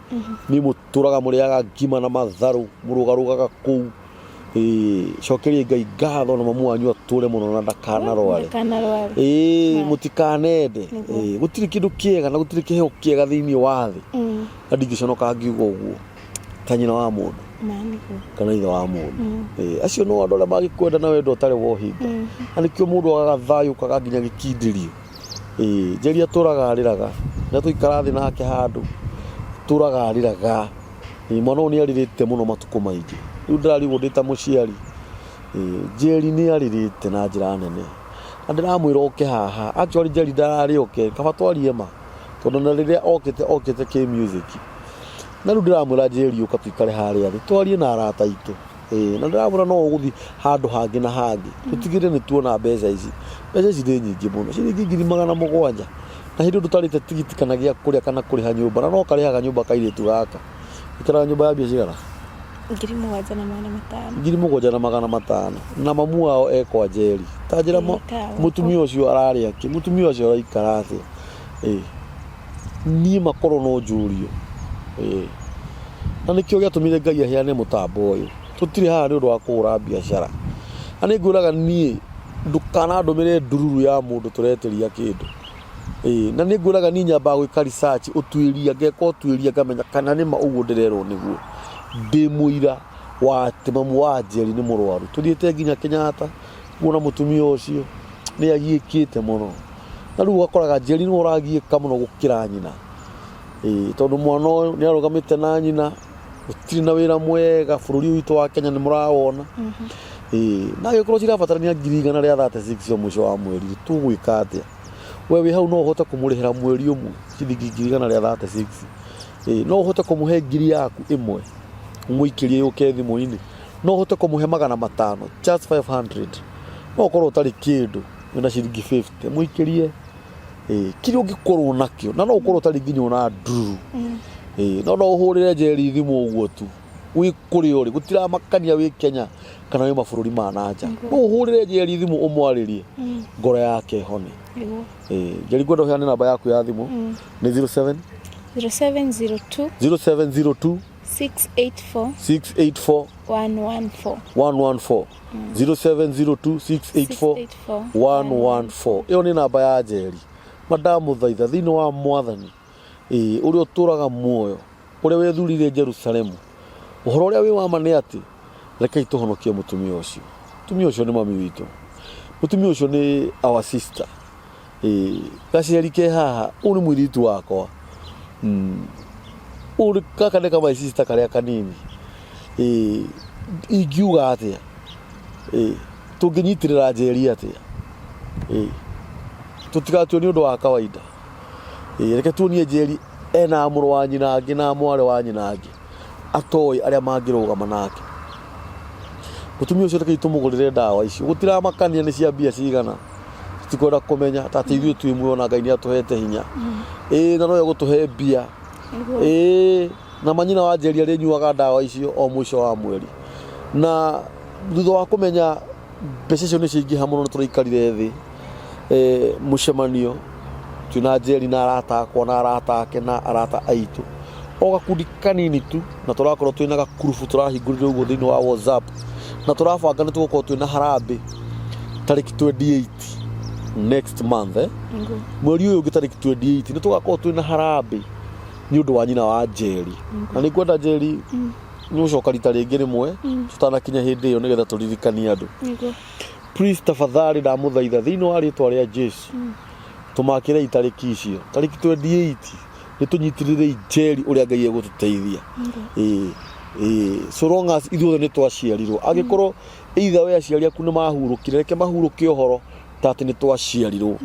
S1: nĩ mũtũraga mũrĩaga ngima na matharũ, mũrũgarũgaga kũu. Ĩĩ, cokeria Ngai ngatho na mamu wanyu atũre mũno na ndakanarware.
S2: Ndakanarware.
S1: Ĩĩ, mũtikanende.
S2: Nĩguo.
S1: Ĩĩ, gũtirĩ kĩndũ kĩega na gũtirĩ kĩheo kĩega thĩinĩ wa thĩ. Na ndingĩconoka ngiuga ũguo ta nyina wa mũndũ
S2: Ma nĩguo.
S1: Kana ithe wa mũndũ. Ĩĩ, acio no andũ arĩa mangĩkwenda na wendo ũtarĩ wa ũhinga. Na nĩkĩo mũndũ agaga thayũ ũkaga nginya gĩkindĩrio. Ĩĩ, Njeri atũraga arĩraga. Rĩrĩa twaikara thĩ nake handũ, atũraga arĩraga. Ĩĩ, mwana ũyũ nĩ arĩrĩte mũno matukũ maingĩ. Rĩu ndĩrarigwo ndĩ ta mũciari. Ĩĩ, Njeri nĩ arĩrĩte na njĩra nene. Na ndĩramwĩra oke haha. Actually Njeri ndararĩ oke, kaba twarie ma. Tondũ na rĩrĩa okĩte, okĩte kĩ music. Na rĩu ndĩramwĩra Njeri ũka tũikare harĩa thĩ, twarie na arata aitũ. Ĩĩ, na ndĩramwĩra no ũgũthiĩ handũ hangĩ na hangĩ, tũtigĩrĩre nĩ tuona mbeca ici. Mbeca ici nĩ nyingĩ mũno, ciringi 700,000. Na hĩndĩ ĩyo ndũtarĩte tigiti kana gĩa kũrĩa kana kũrĩha nyũmba, na no karĩhaga nyũmba kairĩtu gaka. Ikaraga nyũmba ya mbia cigana?
S2: 7500.
S1: 7500. Na mamu wao e kwa Njeri. Ta njĩra
S2: Ĩĩ, tawa.
S1: Mũtumia ũcio ararĩa kĩ? Mũtumia ũcio araikara atĩa? Ĩĩ. Niĩ makorwo no njũrio. Ĩĩ. Na nĩkĩo gĩatũmire Ngai aheane mũtambo ũyũ. Tũtirĩ haha nĩ ũndũ wa kũhũra biacara. Na nĩ ngwĩraga niĩ ndũkanandũmĩre ndururu ya mũndũ tũretĩria kĩndũ. Ĩĩ, na nĩ ngwĩraga niĩ nyambaga gwĩka research, ũtuĩria, ngeka ũtuĩria ngamenya kana nĩma ũguo ndĩrerwo nĩguo. Ndĩ mũira wa atĩ mamu wa Njeri nĩ mũrwaru. Tũthiĩte nginya Kenyatta kuona mũtumia ũcio nĩ agiĩkĩte mũno. Na rĩu ũgakoraga Njeri nĩwe ũragiĩka mũno gũkĩra nyina. Ĩĩ, tondũ mwana ũyũ nĩ arũgamĩte na nyina, gũtirĩ na wĩra mwega, bũrũri ũyũ witũ wa Kenya nĩ mũrawona. Ĩĩ, na angĩkorwo cirabatarania 136,000 o mũico wa mweri, tũgwĩka atĩa? We wĩ hau no ũhote kũmũrĩhĩra mweri ũmwe ciringi 136,000. Ĩĩ, no ũhote kũmũhe ngiri yaku ĩmwe ũmũikĩrie yũke thimũ-inĩ. No ũhote kũmũhe 500, just 500. No ũkorwo ũtarĩ kĩndũ wĩna ciringi 50, mũikĩrie. Ĩĩ, kĩrĩa ũngĩkorwo nakĩo, na no ũkorwo ũtarĩ nginya ona ndururu. Ĩĩ, no no ũhũrĩre Njeri thimũ ũguo tu wĩ kũrĩa ũrĩ, gũtiramakania wĩ Kenya kana wĩ mabũrũri ma na nja. No ũhũrĩre Njeri thimũ ũmwarĩrie, ngoro yake ĩhone.
S2: Nĩguo.
S1: Ĩĩ, Njeri, ngwenda ũheane namba yaku ya thimũ. Nĩ 07
S2: 0702
S1: 0702
S2: 684
S1: 684
S2: 114.
S1: 114. 0702 684 114. Ĩyo nĩ namba ya Njeri. Mandamũthaitha thĩinĩ wa Mwathani, ĩĩ, ũrĩa ũtũraga muoyo, ũrĩa wethurire Jerusalemu. Ũhoro ũrĩa wĩ wa ma nĩ atĩ rekei tũhonokie mũtumia ũcio. Mũtumia ũcio nĩ mami witũ, mũtumia ũcio nĩ our sister. Ĩĩ, gaciari ke haha, ũyũ nĩ mũirĩtu wakwa. Ũyũ gaka nĩ ka my sister karĩa kanini. Ĩĩ, ingiuga atĩa? Ĩĩ, tũngĩnyitĩrĩra Njeri atĩa? Ĩĩ, tũtigatue nĩ ũndũ wa kawaida. Ĩĩ, reke tuonie Njeri ena mũrũ wa nyina angĩ na mwarĩ wa nyina angĩ atoĩ arĩa mangĩrũgama nake. Mũtumia ũcio rekei tũmũgũrĩre ndawa icio, gũtiramakania nĩ cia mbia cigana, tũtikwenda kũmenya ta atĩ ithuĩ twĩ muoyo na Ngai nĩ atũhete hinya. Ĩĩ, na no egũtũhe mbia. Ĩĩ, na manyina wa Njeri arĩnyuaga ndawa icio o mũico wa mweri. Na thutha wa kũmenya Mbeca icio nĩ ciaingĩha mũno, nĩ tũraikarire thĩ mũcemanio twĩna Njeri na arata akwa na arata ake na arata aitũ, o gakundi kanini tu, na tũrakorwo twĩna gakurubu tũrahingũrire ũguo thĩinĩ wa WhatsApp, na tũrabanga nĩ tũgũkorwo twĩna harambĩ tarĩki 28 next month, mweri ũyũ ũngĩ tarĩki 28 nĩ tũgakorwo twĩna harambĩ nĩ ũndũ wa nyina wa Njeri. Na nĩ ngwenda Njeri nĩ ũcoka rita rĩngĩ rĩmwe tũtanakinya hĩndĩ ĩyo, nĩgetha tũririkanie andũ. Please, tafadhali, ndamũthaitha thĩinĩ wa rĩtwa rĩa Jesu, tũmakĩrei tarĩki icio, tarĩki 28, nĩ tũnyitĩrĩrei Njeri ũrĩa Ngai egũtũteithia. Ĩĩ ĩĩ, so long as ithuothe nĩ twaciarirwo, angĩkorwo either we aciari aku nĩ mahurũkire, reke mahurũke ũhoro ta atĩ nĩ twaciarirwo.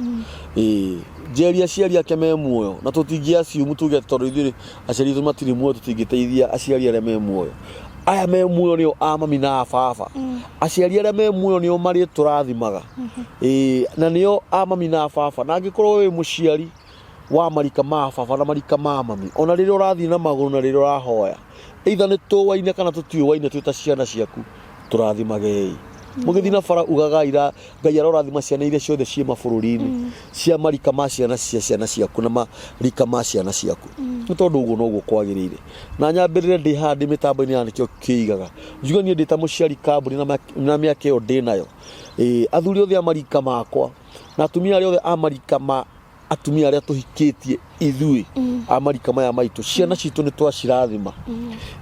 S1: Ĩĩ, Njeri aciari ake me muoyo, na tũtingĩ assume tuge atĩ tondũ ithuĩ aciari aitũ matirĩ muoyo tũtingĩteithia aciari arĩa me muoyo. Aya me muoyo nĩo a mami na a baba. Aciari arĩa me muoyo nĩo marĩtũrathimaga. Ĩĩ, na nĩo a mami na a baba. Na angĩkorwo wĩ mũciari wa marika ma baba na marika ma mami, ona rĩrĩa ũrathiĩ na magũrũ na rĩrĩa ũrahoya, either nĩ tũwaine kana tũtiũwaine, twĩ ta ciana ciaku, tũrathimagei. Mũgĩthiĩ na bara ugagai ra Ngai arorathima ciana iria ciothe ciĩ mabũrũri-inĩ cia marika ma ciana cia ciana ciaku na marika ma ciana ciaku, nĩ tondũ ũguo noguo kwagĩrĩire. Na nyambĩrĩre ndĩ haha ndĩ mĩtambo-inĩ ya nĩkĩo kĩigaga njuge niĩ ndĩ ta mũciari kambuni na mĩaka ĩyo ndĩ nayo, athuri othe a marika makwa na atumia arĩa othe a marika ma atumia arĩa tũhikĩtie ithuĩ a marika maya maitũ, ciana citũ nĩ twacirathima,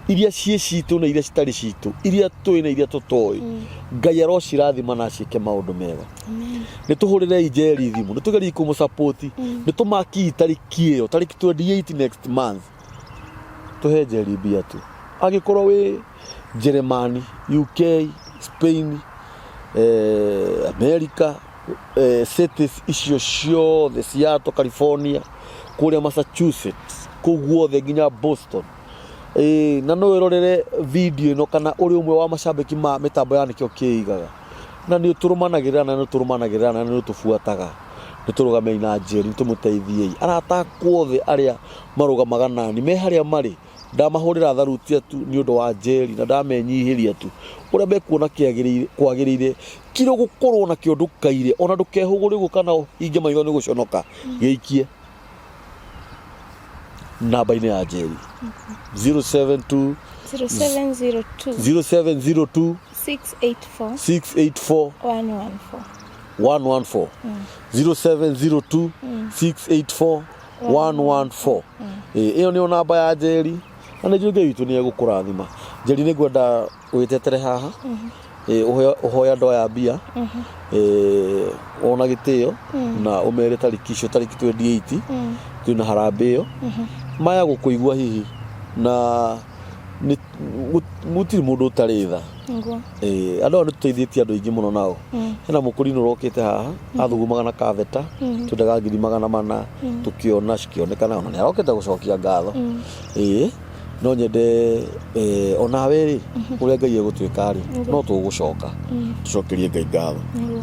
S1: iria ciĩ citũ na iria citarĩ citũ, iria tũĩ na iria tũtoĩ. Ngai arocirathima na aciĩke maũndũ mega. Nĩ tũhũrĩrei Njeri thimũ, nĩ tũgerie kũmũsapoti, nĩ tũmakii tarĩki ĩyo, tarĩki 28 next month, tũhe Njeri mbia tu. Angĩkorwo wĩ Jeremani, UK, Spain, America, cities icio ciothe, Seattle, California, kũrĩa Massachusetts, kũu guothe nginya Boston, na no wĩrorere video ĩno kana ũrĩ ũmwe wa macambĩki ma mĩtambo ya nĩkĩo kĩigaga, na nĩ ũtũrũmanagĩrĩra na nĩ ũtũrũmanagĩrĩra na nĩ ũtũbuataga, nĩ tũrũgamei na Njeri, nĩ tũmũteithiei. Arata akwa othe arĩa marũgamaga nani me harĩa marĩ, ndamahũrĩra tharutia tu nĩ ũndũ wa Njeri, na ndamenyihĩria tu ũrĩa mekuona kĩagĩrĩire kwagĩrĩire kiro gũkorwo nakĩo. Ndũkaire ona ndũkehũgũre ũguo kana ũhinge maitho nĩ gũconoka, gĩikie namba-inĩ ya Njeri, 072
S2: 0702
S1: 0702
S2: 684
S1: 684
S2: 114.
S1: 114, 0702 684 114. Ĩyo nĩyo namba ya Njeri, na nĩ njũĩ Ngai witũ nĩ egũkũrathima. Njeri, nĩ ngwenda wĩtetere haha, ũhoe andũ aya mbia ona gĩtĩo, na ũmere tarĩki icio, tarĩki 28 twĩna harambĩ ĩyo, maya gũkũigua hihi na gũtirĩ mũndũ ũtarĩ tha. Andũ aya nĩ tũteithĩtie andũ aingĩ mũno nao. Hena mũkũrinũ ũrokĩte haha athugumaga na kabeta, twendaga 400,000, tũkĩona cikĩonekana, ona nĩ arokĩte gũcokia ngatho. Ĩĩ, no nyende onawe rĩ, ũrĩa Ngai egũtuĩka rĩ, no tũgũcoka tũcokerie Ngai ngatho.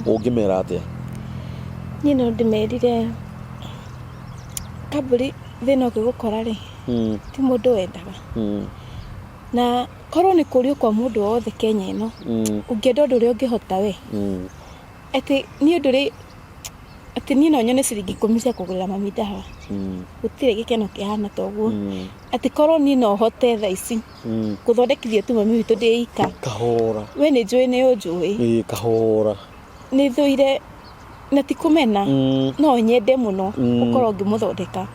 S1: Ũngĩmera atĩa?
S2: Niĩ no ndĩmerire kambũri thĩna ũngĩgũkora rĩ, ti mũndũ wendaga, na korwo nĩ kũrio kwa mũndũ wothe Kenya ĩno, ũngĩenda ũndũ ũrĩa ũngĩhota we, atĩ niĩ ũndũ ũrĩa atĩ niĩ no nyone ciringi 10 cia kũgũrĩra mami ndawa, gũtirĩ gĩkeno kĩhana ta ũguo. Atĩ korwo niĩ no hote thaa ici gũthondekithia tu mami witũ ndĩ ika.
S1: Kahora.
S2: We nĩ njũĩ nĩ ũnjũĩ.
S1: Ĩĩ, kahora.
S2: Nĩ thũire na ti kũmena, no nyende mũno gũkorwo ngĩmũthondeka,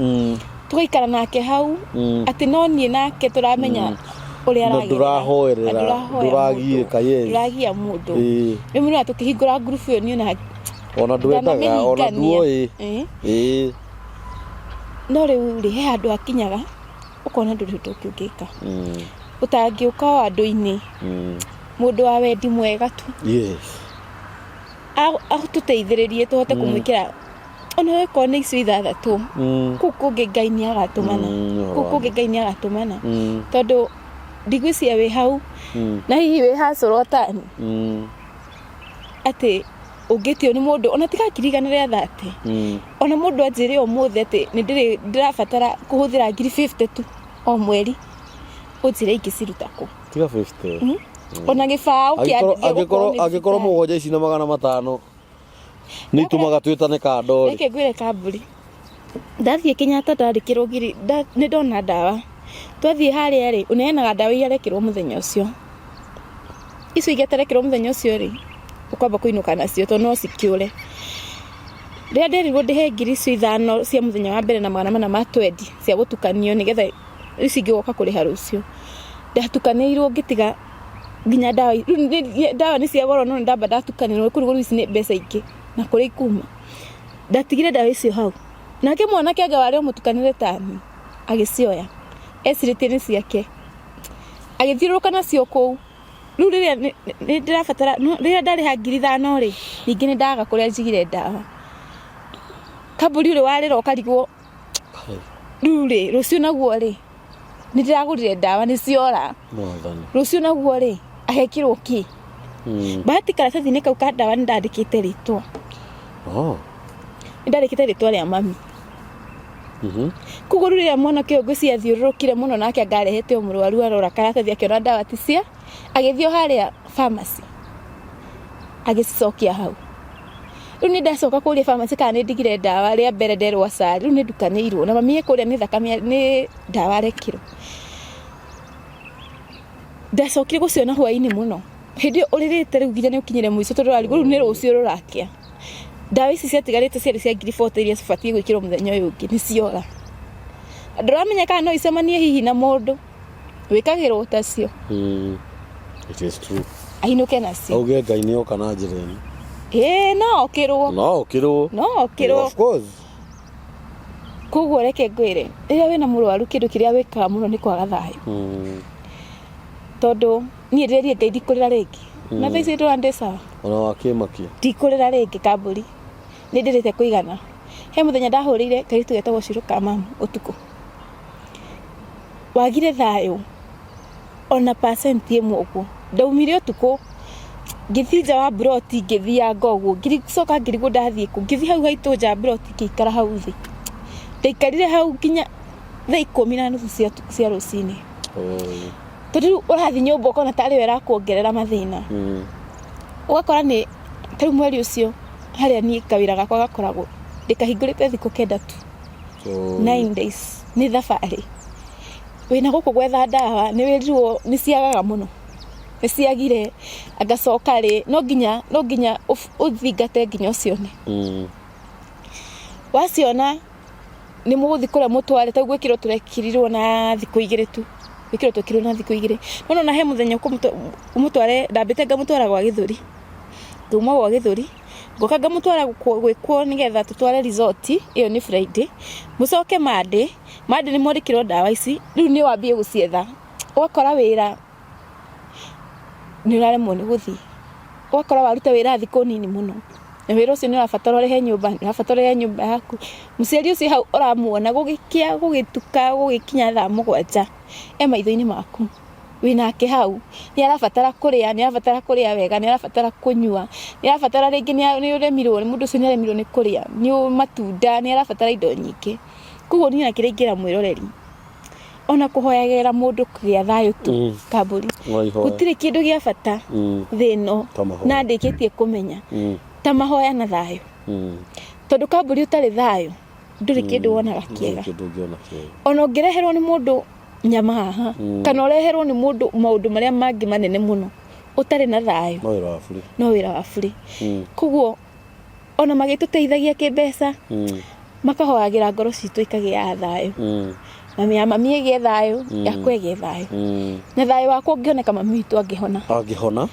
S2: tũgaikara nake hau, atĩ no niĩ nake tũramenya ũrĩa
S1: Na
S2: aragerera.
S1: ndũrahoerera,
S2: Na ndũrahoya
S1: ndũragiĩka,
S2: mũndũ,
S1: yes.
S2: ndũragia mũndũ. Rĩu nĩ tũkĩhingũra ngurubu ĩyo niĩ ona
S1: Ona ndwendaga ona
S2: ndanamĩhingania.
S1: nduoĩ.
S2: No rĩu rĩ, he handũ hakinyaga ũkona ndũrĩ ũndũ ũngĩ ũngĩka ũtangĩũka o andũ-inĩ, mũndũ wa wendi mwega tu atũteithĩrĩrie tũhote kũmwĩkĩra ona okorwo nĩ icio ithathatũ. Kũu kũngĩ Ngai nĩ agatũmana.
S1: Nĩ ũhoro
S2: Kũu
S1: wa
S2: kũngĩ Ngai nĩ agatũmana, tondũ ndigwĩciria wĩ hau na hihi wĩ hacũrwo tani atĩ ũngĩtio nĩ mũndũ ona tiga ngiri 100 rĩa 30, ona mũndũ anjĩre ũmũthĩ atĩ nĩ ndĩrabatara kũhũthĩra ngiri 50 tu o mweri, ũnjĩre ingĩciruta kũ?
S1: Tiga 50.
S2: Ona gĩbaũ
S1: Angĩkorwo angĩkorwo angĩkorwo mũgwanja ici na 500 nĩ itũmaga twĩtane kando rĩ.
S2: Reke ngwĩre kamburi, ndathiĩ Kenyatta ndandĩkĩrwo ngiri nĩ ndona ndawa. Twathiĩ harĩa rĩ, ũneanaga ndawa iria arekĩrwo mũthenya ũcio. Icio ingĩ atarekĩrwo mũthenya ũcio rĩ, ũkwamba kũinũka nacio tondũ no cikĩũre. Rĩrĩa nderirwo ndĩhe 5,000 cia mũthenya wa mbere na 420 cia gũtukanio nĩgetha ici ingĩ ũgoka kũrĩha rũciũ, ndatukanĩirwo ngĩtiga nginya ndawa rĩu ndawa nĩ cia goro no nĩ ndamba ndatukanĩrwo kũrigwo rĩu ici nĩ mbeca ingĩ na kũrĩa ikuma. Ndatigire ndawa icio hau. Nake mwanake anga warĩ o mũtukanĩre tani agĩcioya ecirĩtie nĩ ciake, agĩthiũrũrũka nacio kũu. Rĩu rĩrĩa nĩ ndĩrabatara, rĩrĩa ndarĩha 5,000 rĩ, ningĩ nĩ ndaga kũrĩa njigire ndawa. Kambũri ũrĩ warĩra ũkarigwo rĩu rĩ, rũciũ naguo rĩ, nĩ ndĩragũrire ndawa nĩ ciora.
S1: Mwathani.
S2: Rũciũ naguo rĩ, agekĩrwo kĩ? Bahati karatathi-inĩ kau ka ndawa nĩ ndandĩkĩte rĩtwa.
S1: Oh.
S2: Nĩ ndandĩkĩte rĩtwa rĩa mami. Koguo rĩu rĩrĩa mwanake ũyũ ngwĩciria athiũrũrũkire mũno nake anga arehete o mũrwaru arora karatathi akĩona ndawa ti cia, agĩthiĩ o harĩa pharmacy agĩcicokia hau. Rĩu nĩ ndacoka kũria pharmacy kana nĩ ndigire ndawa rĩa mbere nderwo aca, rĩu nĩ ndukanĩirwo na mami e kũrĩa nĩ thakame nĩ ndawa arekĩrwo. Ndacokire gũciona hwainĩ mũno, hĩndĩ ĩyo ũrĩrĩte rĩu nginya nĩ ũkinyire mũico tondũ ũrarigwo rĩu nĩ rũciũ rũrakĩa. Ndawa ici ciatigarĩte ciarĩ cia 40,000 iria cibatiĩ gwĩkĩrwo mũthenya ũyũ ũngĩ nĩ ciora. Ndũramenya kana no icemanie hihi na mũndũ wĩkagĩrwo tacio.
S1: It is true.
S2: Ainũke nacio.
S1: Auge Ngai nĩ oka na njĩra ĩno.
S2: Ĩĩ no okĩrwo.
S1: No okĩrwo.
S2: No okĩrwo.
S1: Of course.
S2: Koguo reke ngwĩre, rĩrĩa wĩna mũrwaru kĩndũ kĩrĩa wĩkaga mũno nĩ kwaga thayũ. Tondũ niĩ ndĩrerie Ngai ndikũrĩra rĩngĩ. Na thaa ici ndĩrona ndĩ sawa.
S1: Ona wakĩmakia.
S2: Ndikũrĩra rĩngĩ kambũri. Nĩ ndĩrĩte kũigana. He mũthenya ndahũrĩire kairĩtu getagwo Cirũ ka mamu ũtukũ. Wagire thayũ ona percent ĩmwe ũguo. Ndaumire ũtukũ ngĩthiĩ nja wa mburoti ngĩthianga ũguo, ngĩcoka ngĩrigwo ndathiĩ kũ. Ngĩthiĩ hau haitũ nja ya mburoti ngĩikara hau thĩ. Ndaikarire hau nginya thaa 10:30 cia rũcinĩ. Tondũ rĩu ũrathiĩ nyũmba ũkona tarĩ yo ĩrakuongerera mathĩna. Ũgakora nĩ ta rĩu mweri ũcio harĩa niĩ kawĩra gakwa gakoragwo ndĩkahingũrĩte thikũ 9 tu. 9 days nĩ thabarĩ. Wĩna gũkũ gwetha ndawa nĩ wĩrirwo nĩ ciagaga mũno, nĩ ciagire ngacoka rĩ, no nginya ũthingate nginya ũcione. Waciona nĩ mũgũthiĩ kũrĩa mũtware, ta rĩu gwĩkĩrwo tũrekĩrirwo na thikũ 2 tu, gwĩkĩrwo twekĩrirwo na thikũ 2. No nĩwona he mũthenya ũmũtware, ndambĩte ngamũtwara gwa gĩthũri, ngauma gwa gĩthũri, ngoka ngamũtwara gwĩkwo nĩgetha tũtware result, ĩyo nĩ Friday, mũcoke Monday, Monday nĩ mwandĩkĩrwo ndawa ici, rĩu nĩ wambie gũcietha, ũgakora wĩra nĩ ũraremwo nĩ gũthiĩ, ũgakora waruta wĩra thikũ nini mũno, na wĩra ũcio nĩ ũrabatara ũrĩhe nyũmba, nĩ ũrabatara ũrĩhe nyũmba yaku, mũciari ũcio hau ũramuona gũgĩkĩa, gũgĩtuka, gũgĩkinya thaa 7 e maitho-inĩ maku, wĩnake hau, nĩ arabatara kũrĩa, nĩ arabatara kũrĩa wega, nĩ arabatara kũnyua, nĩ arabatara rĩngĩ nĩ ũremirwo, mũndũ ũcio nĩ aremirwo nĩ kũrĩa, nĩ matunda, nĩ arabatara indo nyingĩ. Koguo niĩ ona kĩrĩa ingĩra mwĩroreri, ona kũhoyagĩra mũndũ kũgĩa thayũ tu kambũri, gũtirĩ kĩndũ gĩa bata thĩ ĩno na ndĩkĩtie kũmenya ta mahoya na thayũ. Tondũ kambũri ũtarĩ thayũ ndũrĩ kĩndũ wonaga kĩega. Ona ũngĩreherwo nĩ mũndũ nyama haha, kana ũreherwo nĩ mũndũ maũndũ marĩa mangĩ manene mũno, ũtarĩ na thayũ no wĩra wa bure. Koguo ona magĩtũteithagia kĩmbeca, makahoyagĩra ngoro citũ ikagĩa thayũ. Mami ya mami ĩgĩe thayũ, yakwa ĩgĩe thayũ. Na thayũ wakwa ũngĩoneka mami witũ angĩhona.
S1: Angĩhona?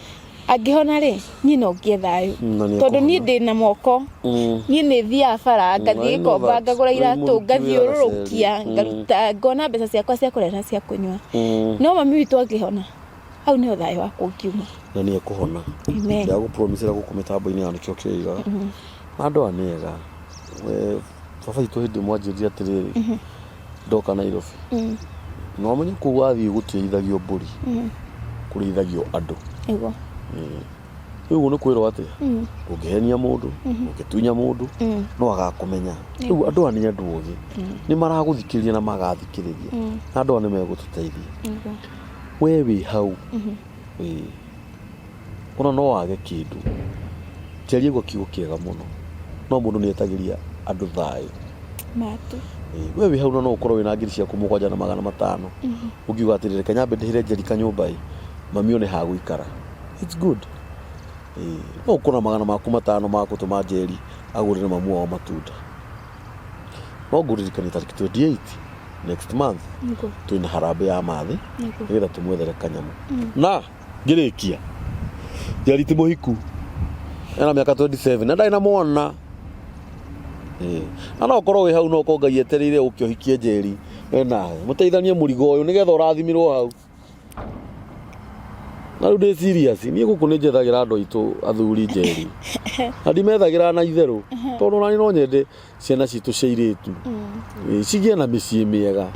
S2: Angĩhona rĩ, niĩ no ngĩe thayũ. Tondũ niĩ ndĩna moko, niĩ nĩ thiaga bara, ngathiĩ gĩkomba, ngagũra iratũ, ngathiũrũrũkia, ngaruta, ngona mbeca ciakwa cia kũrĩa na cia kũnyua. No mami witũ angĩhona, hau nĩho thayũ wakwa ũngiuma.
S1: Na nĩ ekũhona.
S2: Amen.
S1: Ndagũpromisera gũkũ mĩtambo-inĩ ya nĩkĩo kĩiga. Na andũ aya nĩ ega. Baba witũ hĩndĩ ĩmwe anjĩrire atĩrĩrĩ, ndoka Nairobi. Na ũmenye kũu wathiĩ gũtirĩithagio mbũri, kũrĩithagio andũ.
S2: Nĩguo.
S1: Rĩu ũguo nĩ kwĩrwo atĩa? Ũngĩhenia mũndũ, ũngĩtunya mũndũ, no agakũmenya. Rĩu andũ aya nĩ andũ ogĩ. Nĩ maragũthikĩrĩria na magathikĩrĩria. Na andũ aya nĩ megũtũteithia. We wĩ hau. Ona no wage kĩndũ. Njeri aigua kiugo kĩega mũno. No mũndũ nĩ etagĩria andũ thayũ.
S2: Matu.
S1: Ĩĩ, we wĩ hau na no ũkorwo wĩna ngiri ciaku 7500. Ũngiuga atĩrĩrĩ, reke nyambe ndĩhĩre Njeri kanyũmba ĩ, mami one ha gũikara. It's good. Ĩĩ, no ũkorwo na 500 ma gũtũma Njeri agũrĩre mamu wao matunda. No ngũririkanie tarĩki 28 next month
S2: Nĩguo.
S1: twĩna harambĩ ya mathĩ
S2: Nĩguo.
S1: nĩgetha tũmwethere kanyamũ. Na ngĩrĩkia, Njeri ti mũhiku, ena mĩaka 27 na ndarĩ na mwana. Ĩĩ. Na no ũkorwo wĩ hau no ũkorwo Ngai etereire ũke ũhikie Njeri we nawe mũteithanie mũrigo ũyũ nĩgetha ũrathimirwo hau. Na rĩu ndĩ serious, niĩ gũkũ nĩ njethagĩra andũ aitũ athuri Njeri. Na ndimethagĩra na itherũ tondũ onaniĩ no nyende ciana citũ cia airĩtu Ĩĩ, cigĩe na mĩciĩ mĩega.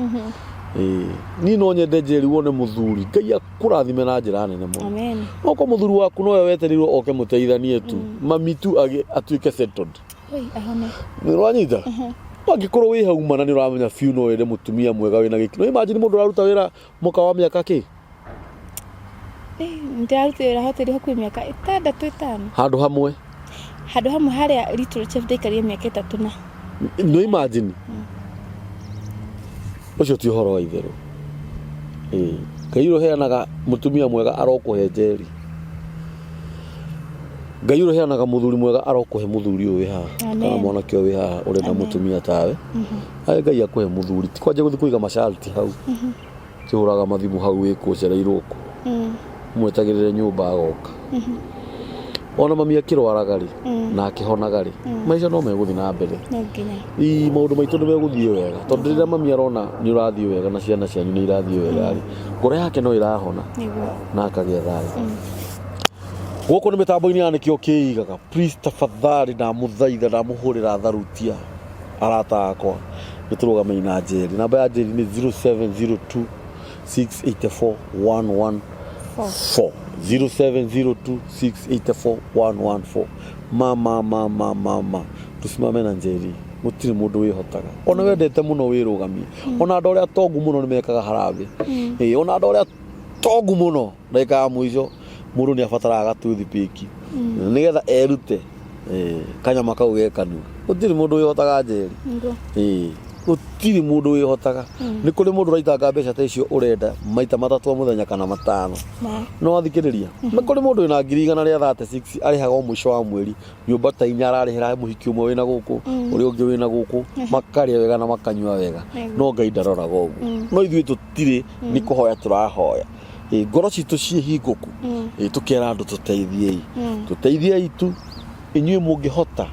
S1: Ĩĩ, niĩ no nyende Njeri wone mũthuri Ngai akũrathime na njĩra nene mũno.
S2: Amen.
S1: No korwo mũthuri waku nowe wetereirwo oke mũteithanie tu, mami tu atuĩke settled.
S2: Oi, ahone.
S1: Nĩ ũranyita? Angĩkorwo wĩ hau mana nĩ ũramenya biũ no wende mũtumia mwega wĩna gĩkeno. Imagine mũndũ ũraruta wĩra mũka wa mĩaka kĩ?
S2: Ndĩraruta wĩra hoteli hakuhĩ mĩaka 6 5.
S1: Handũ hamwe.
S2: Handũ hamwe harĩa Little Chef ndaikarire mĩaka 3 na.
S1: No imagine. Ũcio ti ũhoro wa itherũ. Ĩĩ. Ngai ũrĩa ũheanaga mũtumia mwega arokũhe Njeri. Ngai ũrĩa ũheanaga mũthuri mwega arokũhe mũthuri ũyũ wĩ haha.
S2: Amen.
S1: Kana mwanake ũyũ wĩ haha ũrenda mũtumia tawe. Ae Ngai akũhe mũthuri. Ti kwanja gũthiĩ kũiga masharti hau. Kĩhũraga mathimũ hau wĩ kũ ũcereirwo kũ. Mwetagĩrĩre nyũmba agoka. Ona mami akĩrwaraga rĩ, na akĩhonaga rĩ, maica no megũthiĩ na mbere.
S2: No nginya.
S1: Ii, maũndũ maitũ nĩ megũthiĩ wega tondũ rĩrĩa mami arona nĩ ũrathiĩ wega na ciana cianyu nĩ irathiĩ wega rĩ, ngoro yake no ĩrahona
S2: Nĩguo.
S1: na akagĩa thayũ. Gũkũ nĩ mĩtambo-inĩ ya Nĩkĩo Kĩigaga. Please tafadhali ndamũthaitha ndamũhũrĩra tharutia arata akwa nĩ tũrũgamei na Njeri. Namba ya Njeri nĩ 0702 684 114. 0702 684 114. Mama mama mama tusimame na Njeri. Gũtirĩ mũndũ wĩhotaga. Ona wendete mũno wĩrũgamie. Ona andũ arĩa atongu mũno nĩ mekaga harambĩ. Ĩĩ, ona andũ arĩa atongu mũno ndagĩka ya mũico mũndũ nĩ abataraga gatoothpick nĩgetha erute kanyama kau ge kanua. Gũtirĩ mũndũ wĩhotaga Njeri.
S2: Nĩguo.
S1: Ĩĩ, gũtirĩ mũndũ wĩhotaga. Nĩ kũrĩ mũndũ ũraitanga mbeca ta icio ũrenda maita 3 o mũthenya kana 5.
S2: Ma.
S1: No wathikĩrĩria? Nĩ kũrĩ mũndũ wĩna ngiri 136 arĩhaga o mũico wa mweri nyũmba ta 4 ararĩhĩra mũhiki ũmwe wĩna gũkũ, ũrĩa ũngĩ wĩna gũkũ, makarĩa wega na makanyua wega. No Ngai ndaroraga ũguo. No ithuĩ tũtirĩ nĩ kũhoya tũrahoya. Ĩĩ, ngoro citũ ciĩ hingũku. Ĩĩ, tũkera andũ tũteithiei. Tũteithiei tu inyuĩ mũngĩhota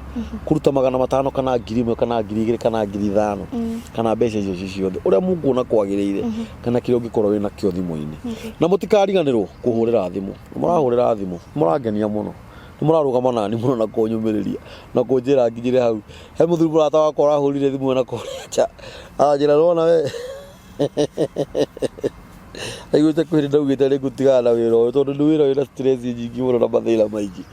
S1: kũruta 500 kana 1000 kana 2000 kana 5000 kana mbeca icio ci ciothe ũrĩa mũkuona kwagĩrĩire kana kĩrĩa ũngĩkorwo wĩna kĩo thimũ-inĩ. Na mũtikariganĩrwo kũhũrĩra thimũ. Mũrahũrĩra thimũ, mũrangenia mũno. Nĩ mũrarũgama nani mũno na kũnyũmĩrĩria na kũnjĩra nginyĩre hau. He mũthuri mũrata wakwa ũrahũrire thimũ na kũrĩa nja. Aranjĩra nĩwona we. Aiguĩte kwĩ hĩndĩ ndaugĩte nĩ ngũtigana na wĩra ũyũ tondũ nĩ wĩra wĩna stress nyingĩ mũno na mathĩna maingĩ.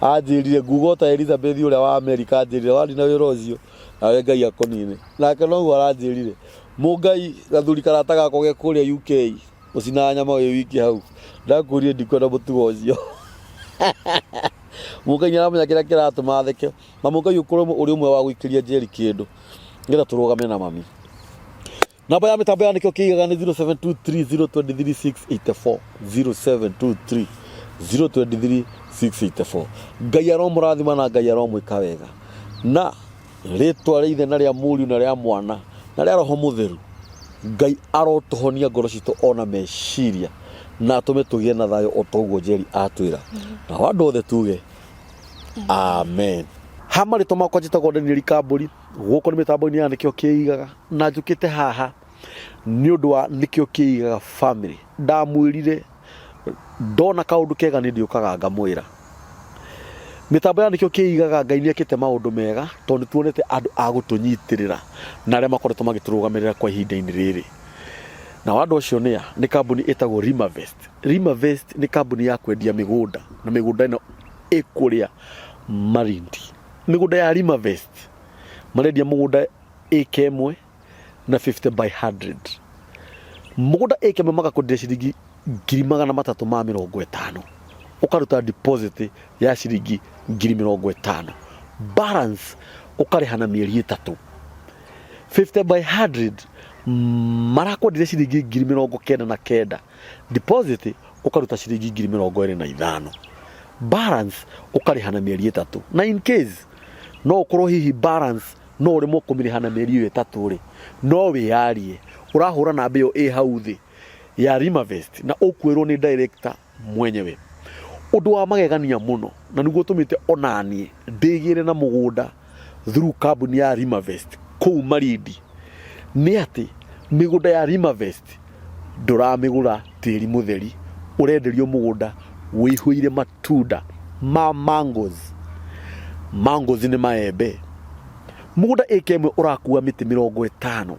S1: Anjĩrire nguga o ta Elizabeth ũrĩa wa Amerika anjĩrire wanina wĩra ũcio nawe Ngai akũnine. Nake noguo aranjĩrire. Mũngai gathuri karata gakwa ge kũrĩa UK ũcinaga nyama wĩ wiki hau. Ndakwĩrire ndikwenda mũtugo ũcio. Mũngai nĩ aramenya kĩrĩa kĩratũma theke. Na mũngai ũkorwo ũrĩ ũmwe wa gũikĩria Njeri kĩndũ nĩgetha tũrũgame na mami. Namba ya mĩtambo ya Nĩkĩo Kĩigaga nĩ 0723023684 0723023684. Ngai aromũrathima na Ngai aromwĩka wega. Na rĩtwa rĩa Ithe na rĩa Mũriũ na rĩa Mwana na rĩa Roho Mũtheru, Ngai arotũhonia ngoro citũ ona meciria na atũme tũgĩe na thayũ o ta ũguo Njeri atwĩra. Nao andũ othe tuge amen. Ha marĩtwa makwa njĩtagwo Daniel Kambũri. Gũkũ nĩ mĩtambo-inĩ ya Nĩkĩo Kĩigaga na njũkĩte haha nĩ ũndũ wa Nĩkĩo Kĩigaga family. Ndamwĩrire ndona kaũndũ kega nĩ ndĩũkaga ngamwĩra. Mĩtambo ya Nĩkĩo Kĩigaga Ngai nĩ ekĩte maũndũ mega tondũ nĩ tuonete andũ a gũtũnyitĩrĩra na arĩa makoretwo magĩtũrũgamĩrĩra kwa ihinda-inĩ rĩrĩ. Nao andũ acio nĩa? Nĩ kambuni ĩtagwo Rimavest. Rimavest nĩ kambuni ya kwendia mĩgũnda na mĩgũnda ĩno ĩkũrĩa Malindi. Mĩgũnda ya Rimavest marendia mũgũnda ĩka ĩmwe na 50 by 100. Mũgũnda ĩka ĩmwe magakwenderia ciringi 350,000. Ũkaruta deposit ya ciringi 50,000, balance ũkarĩha na mĩeri 3. 50 by 100 marakwendire ciringi 99,000, deposit ũkaruta ciringi 25,000, balance ũkarĩha na mĩeri 3. Na in case no ũkorwo hihi balance no ũremwo kũmĩrĩha na mĩeri ĩyo 3 rĩ, no wĩyarie ũrahũra namba ĩyo ĩ hau thĩ ya Rimavest na ũkwĩrwo nĩ director mwenyewe. Ũndũ wa magegania mũno na nĩguo ũtũmĩte onaniĩ ndĩgĩre na mũgũnda through kambuni ya Rimavest kũu Malindi nĩ atĩ mĩgũnda ya Rimavest ndũramĩgũra tĩri mũtheri, ũrenderio mũgũnda wĩihũire matunda ma mangoes. Mangoes nĩ maembe. Mũgũnda ĩka 1 ũrakua mĩtĩ 50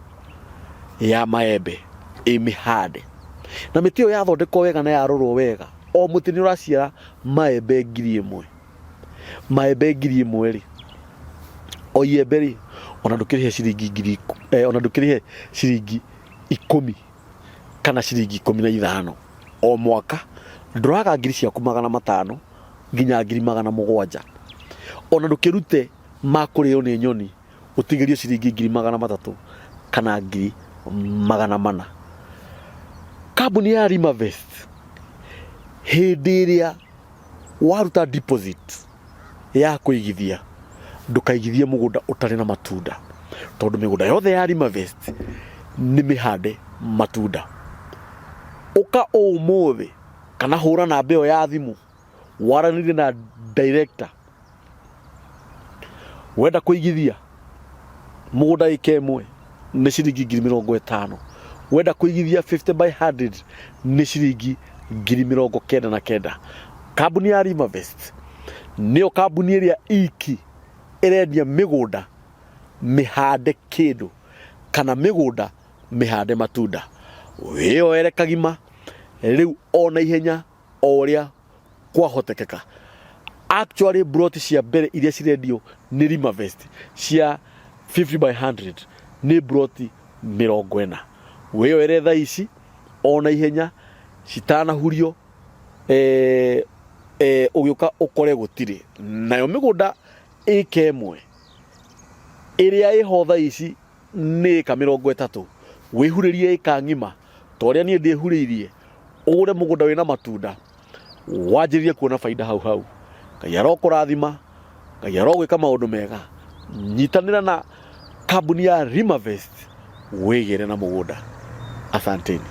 S1: ya maembe ĩmĩhande, na mĩtĩ ĩyo yathondekwo wega na yarorwo wega, o mũtĩ nĩ ũraciara maembe 1,000. Maembe 1,000 rĩ, o iembe rĩ, ona ndũkĩrĩhe ciringi ngiri ona ndũkĩrĩhe ciringi 10 kana ciringi 15 o mwaka, ndũraga ngiri ciaku 500 nginya 700,000. Ona ndũkĩrute ma kũrĩo nĩ nyoni, ũtigĩrio ciringi 300,000 kana 400,000. Kambuni ya Rimavest, hĩndĩ ĩrĩa waruta deposit ya kũigithia, ndũkaigithie mũgũnda ũtarĩ na matunda, tondũ mĩgũnda yothe ya Rimavest nĩ mĩhande matunda. Ũka ũmũthĩ kana hũra namba ĩyo ya thimũ waranĩrie na director. Wenda kũigithia mũgũnda ĩka 1 nĩ ciringi 50,000, wenda kũigithia 50 by 100 nĩ ciringi 99,000. Kambuni ya Rimavest nĩyo kambuni ĩrĩa iki ĩrendia mĩgũnda mĩhande kĩndũ kana mĩgũnda mĩhande matunda. Wĩyoere kagima rĩu ona ihenya o ũrĩa kwahotekeka. Actually, broti cia mbere iria cirendio nĩ Rimavest cia 50 by 100 nĩ broti 40. Wĩyoere thaa ici ona ihenya citanahurio, ũgĩũka ũkore gũtirĩ. Nayo mĩgũnda ĩka 1 ĩrĩa ĩho thaa ici nĩ ĩka 30. Wĩhurĩrie ĩka ng'ima ta ũrĩa niĩ ndĩhurĩirie, ũgũre mũgũnda wĩna matunda, wanjĩrĩrie kuona baida hau hau. Ngai arokũrathima, Ngai arogwĩka maũndũ mega. Nyitanĩra na kambuni ya Rimavest wĩgĩre na mũgũnda. Asanteni.